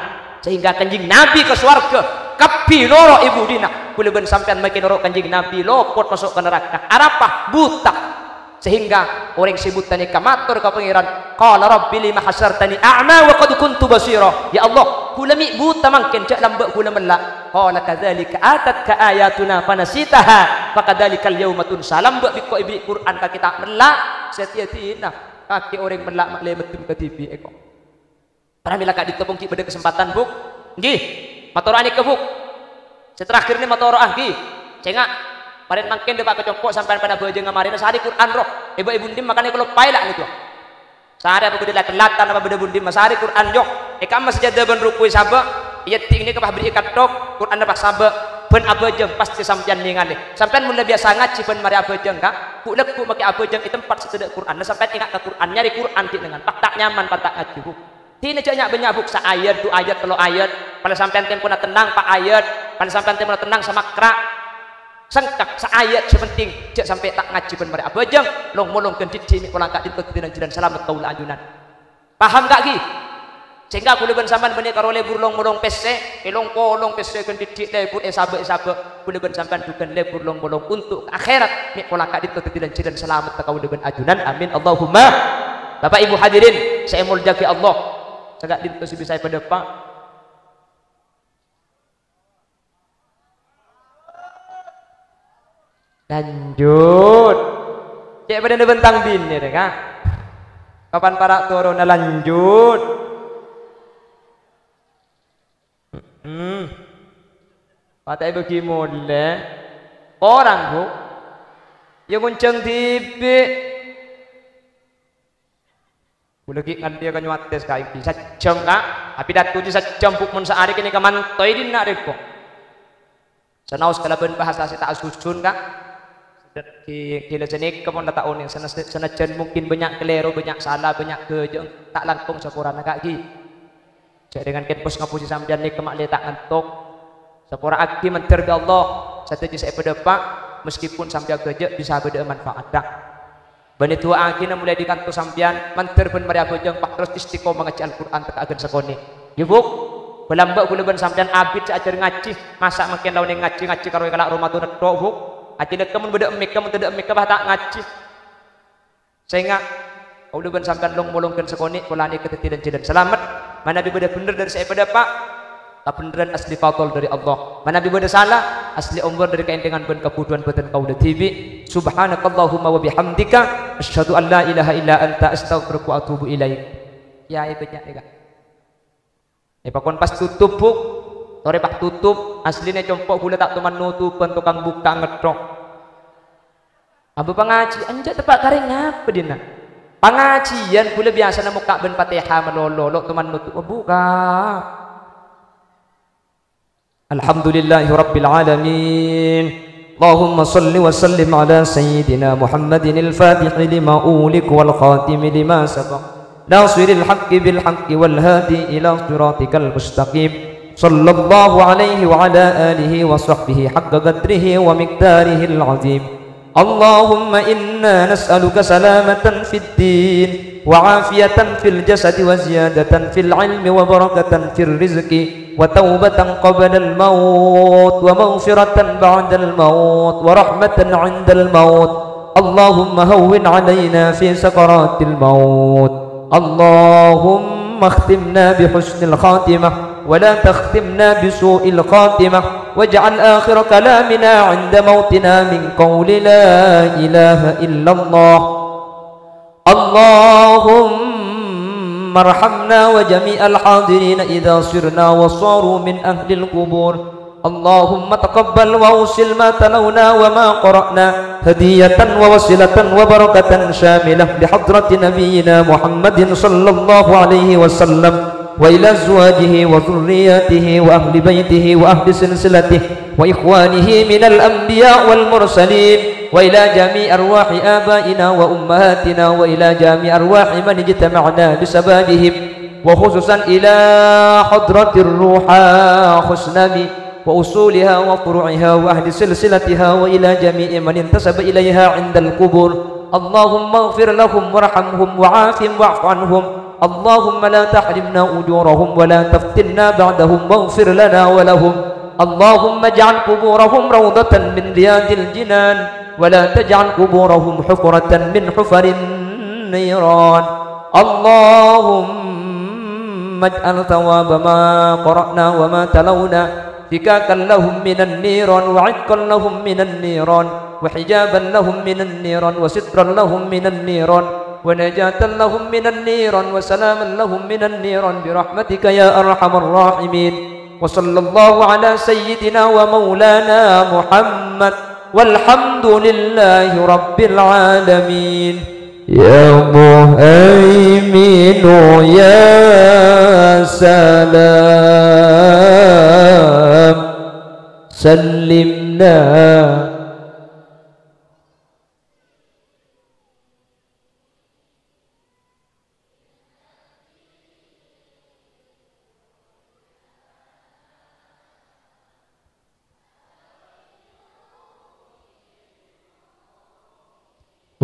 Sehingga Kanjeng Nabi ka sowarghâ kabbhi noro' è budina. Kaulâ bân sampèyan makkè noro' Kanjeng Nabi, lopot maso' ka naraka. Arapa? Buta. Sehingga orèng sè buta nèka mator ka Pangèran, "Qala Rabbi lima hasyartani a'ma wa qad kuntu basira." "Ya Allah, kaulâ mè' buta mangkèn, jhâ' lambâ' kaulâ mella'." Qala, "Kadzalika atatka ayatuna fanasitaha, fa kadzalikal yauma tunsa." Lambâ' bi' engko' èbèrri' Qur'an kakè ta' mella', satèya-tèyana kakè orèng mella' ma' lè meddhem kadhibi' èko. Pramèla ka'dinto pon ghi' bâdâ kasempadhân, Bu'? Ènggi. Matoro'a nèka, Bu'. Sè terakhir nè matoro'a, ènggi. Sènga'. Marèn mangkèn dâpa' ka compo' sampèyan padâ abhâjângnga marèna sarè Qur'an, ro. È bâ' è bun dimma kan èkaloppaè la nèko. Sarè apa kodhu la-, tellatan apa bâdâ bun dimma, sarè Qur'an, yo. È kamma sajâdâ bân ruku'è sabâ', èyâ dhing nèka pas bèrri'i katthok, Qur'anna pas sabâ', bân abhâjâng pastè sampèyan nèngalè. Sampèyan mon la biyasa ngajhi bân marè abhâjâng, Ka', ghu'-lagghu' makè abhâjâng è tempat sè tadâ' Qur'anna, sampèyan ènga' ka Qur'an, nyarè Qur'an dhing nèngal, pas ta' nyaman, pas ta' ngajhi, Bu'. Dhina jhâ' nya'-bânnya', Bu', sa ayat, du ayat, tello ayat, pas sampèyan tempona tennang, pa ayat, pas sampèyan tempona tennang, samakra'. Sengka, sa ayat sè penting, jhâ' sampè' ta' ngajhi bân marè abhâjâng, long-molong ghân dhiddhi' mè' pola ka'dinto dhâddhi lan-jhâlân salamet kaulâ ajunan. Paham, Ka', ghi? Sehingga kaulâ bân sampèyan bânnè karo lebur long-molong pèssè, èlong-polong pèssè ghân dhiddhi' lebur èsabâ'-èsabâ', kaulâ bân sampèyan jhughân lebur long-molong untuk ka akhèrat, mè' pola ka'dinto dhâddhi lan-jhâlân salamet kaulâ bân ajunan. Amin. Allahumma. Bapak Ibu hadirin sè èmoljâ'aghi Allah, saka'dinto sè bisa èpadâpa'. Lanjut. Cè' padâna bân tang binè rè, Ka'. Kapan para' toronna lanjut? Hmm. Patè èbâghi molè. Korang, Bu'. Iyâ ngonjhâng dhibi'. Kaulâ ghi' ngandiya ka nyowatès kaènggi. Sajjhâm, Ka'. Apidato jiyâ sajjhâm, Bu', mon saarè kènè' kamantoy dinna' rèko. Sanaos kalabân bahasa sè ta' asusun, Ka'. Ghi-, ghilâ sanèka mon la ta' onèng. Sana-, sanajjhân mungkin bânnya' kalèro, bânnya' sala, bânnya' ghâjâng, ta' langkong saporana, Ka', ghi. Jhâ' dhingèn kèn pos-ngapos sampèyan nèka ma'lè ta' ngantok. Sapora'aghi mandhâr bi' Allah sadhâjâ sè èpadâpa', meskipun sampèyan ghâjâ' bisa bâdâ'â manfaatta. Bânnè du'a'aghina molaè dâri kanto sampèyan, mandhâr bân marè abhâjâng, pas terros istiqomah ngajhi Al-Qur'an tekka' ghân sakonè'. Yâ, Bu', bâlâmbâ' kaulâ bân sampèyan abit sè ajhâr ngajhi, masa' mangkèn la onèng ngajhi, ngajhi karo è kala' roma towana tho', Bu'? Ajhâlâkka mon bâdâ emmèkka, mon tadâ' emmèkka, pas ta' ngajhi. Sènga', kaulâ bân sampèyan long-molong ghân sakonè', polana èkadhâddhiyân jhâlân salamet. Manabi bâdâ bhender dâri sè èpadâpa', kabhenderrân asli fadl dâri Allah. Manabi bâdâ sala, asli omor dâri kaèntengan bân kabhudhuwân bâdân kaulâ dhibi'. Subhanakallahumma wa bihamdika, asyhadu an la ilaha illa anta, astaghfiruka wa atubu ilaik. Kèyaè bânnya' nèka. Èpakon pas tutup, Bu. Torè pas tutup, aslinè compo' bulâ ta' toman notobhân tokang bukka' ngetthok. Ambu pangaji-, enjâ' teppa' karè ngapa dinna'? Pangajiân bulâ biyasana mokka' bân Fatihah malolo, lo' toman notobhân bukka'. Alhamdulillahirabbil alamin. Allahumma shalli wa sallim ala sayyidina Muhammadinil fatihi lima ughliq wal khatimi lima sabaq. Nasiril haqqi bil haqqi wal hadi ila siratikal mustaqim. Sallallahu alaihi wa ala alihi wa sahbihi haqqa qadrihi wa miqdarihil azim. Allahumma inna nas'aluka salamatan fid din, wa afiyatan fil jasadi, wa ziyadatan fil ilmi, wa barakatan fir rizqi, wa taubatan qablal maut, wa maghfiratan ba'dal maut, wa rahmatan 'indal maut. Allahumma hawwin 'alaina fi sakaratil maut. Allahumma akhtimna bi husnil khatimah, wa la takhtimna bi su'il khatimah, waj'al akhira kalamina 'inda mautina min qawli la ilaha illallah. Allahumma arhamna wa jami'al hadirina idza sirna wa saru min ahlil qubur. Allahumma taqabbal wa awsil ma talawna wa ma qara'na hadiyatan wa wasilatan wa barakatan syamilah li hadrati nabiyyina Muhammadin sallallahu alaihi wasallam wa ila azwajihi wa dzurriyyatihi wa ahli baitihi wa ahli silsilatihi wa ikhwanihi minal anbiya wal mursalin wa ila jami' arwahi abaina wa ummahatina wa ila jami' arwahi man ijtama'na bisababihim wa khususan ila hadratir ruha khusnami wa usuliha wa furu'iha wa ahli silsilatiha wa ila jami'i man intasaba ilaiha 'indal qubur. Allahumma ighfir lahum warhamhum wa'afihim wa'fu 'anhum. Allahumma la tahrimna ujurahum wa la taftinna ba'dahum waghfir lana wa lahum. Allahumma ij'al quburahum rawdatan min riyadil jinan wa la taj'al quburahum hufratan min hufarin niran. Allahumma ij'al thawaba ma qara'na wa ma talawna fikakan lahum minan niran wa 'itqan lahum minan niran wa hijaban lahum minan niran wa sitran lahum minan niran wa najatan lahum minan niran wa salaman lahum minan niran bi rahmatika ya arhamar rahimin. Wa sallallahu ala sayyidina wa maulana Muhammad walhamdulillahi rabbil alamin. Ya Muhaiminu ya Salam, sallimna.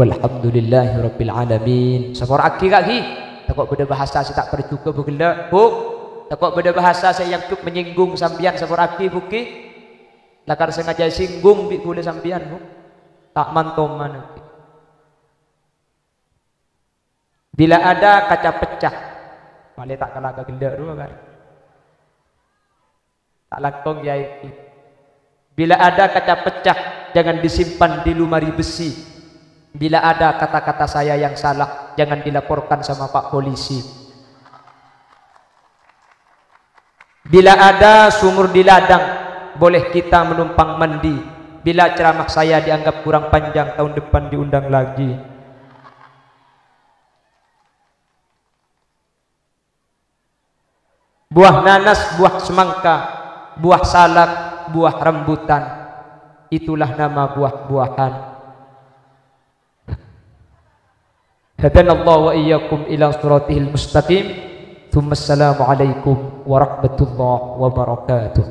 Walhamdulillahirabbil alamin. Sapora'aghi, Ka', ghi. Tako' bâdâ bahasa sè ta' parjhughâ, Bu, ghellâ', Bu. Tako' bâdâ bahasa sè èangghep menyinggung sampèyan, sapora'aghi, Bu, ghi. Lakar sengaja èsinggung bi' ghulâ sampèyan, Bu. Ta' man-toman, ghi. Bila ada kaca pecah, malè ta' kala ka ghellâ' rowa, Ka'. Ta' langkong, Kèyaè. Bila ada kaca pecah, jangan disimpan di lemari besi. Bila ada kata-kata saya yang salah, jangan dilaporkan sama Pak Polisi. Bila ada sumur di ladang, boleh kita menumpang mandi. Bila ceramah saya dianggap kurang panjang, tahun depan diundang lagi. Buah nanas, buah semangka, buah salak, buah rambutan, itulah nama buah-buahan. Hadanallahu wa iyyakum ila siratihil mustaqim. Tsumma assalamu alaikum warahmatullahi wabarakatuh.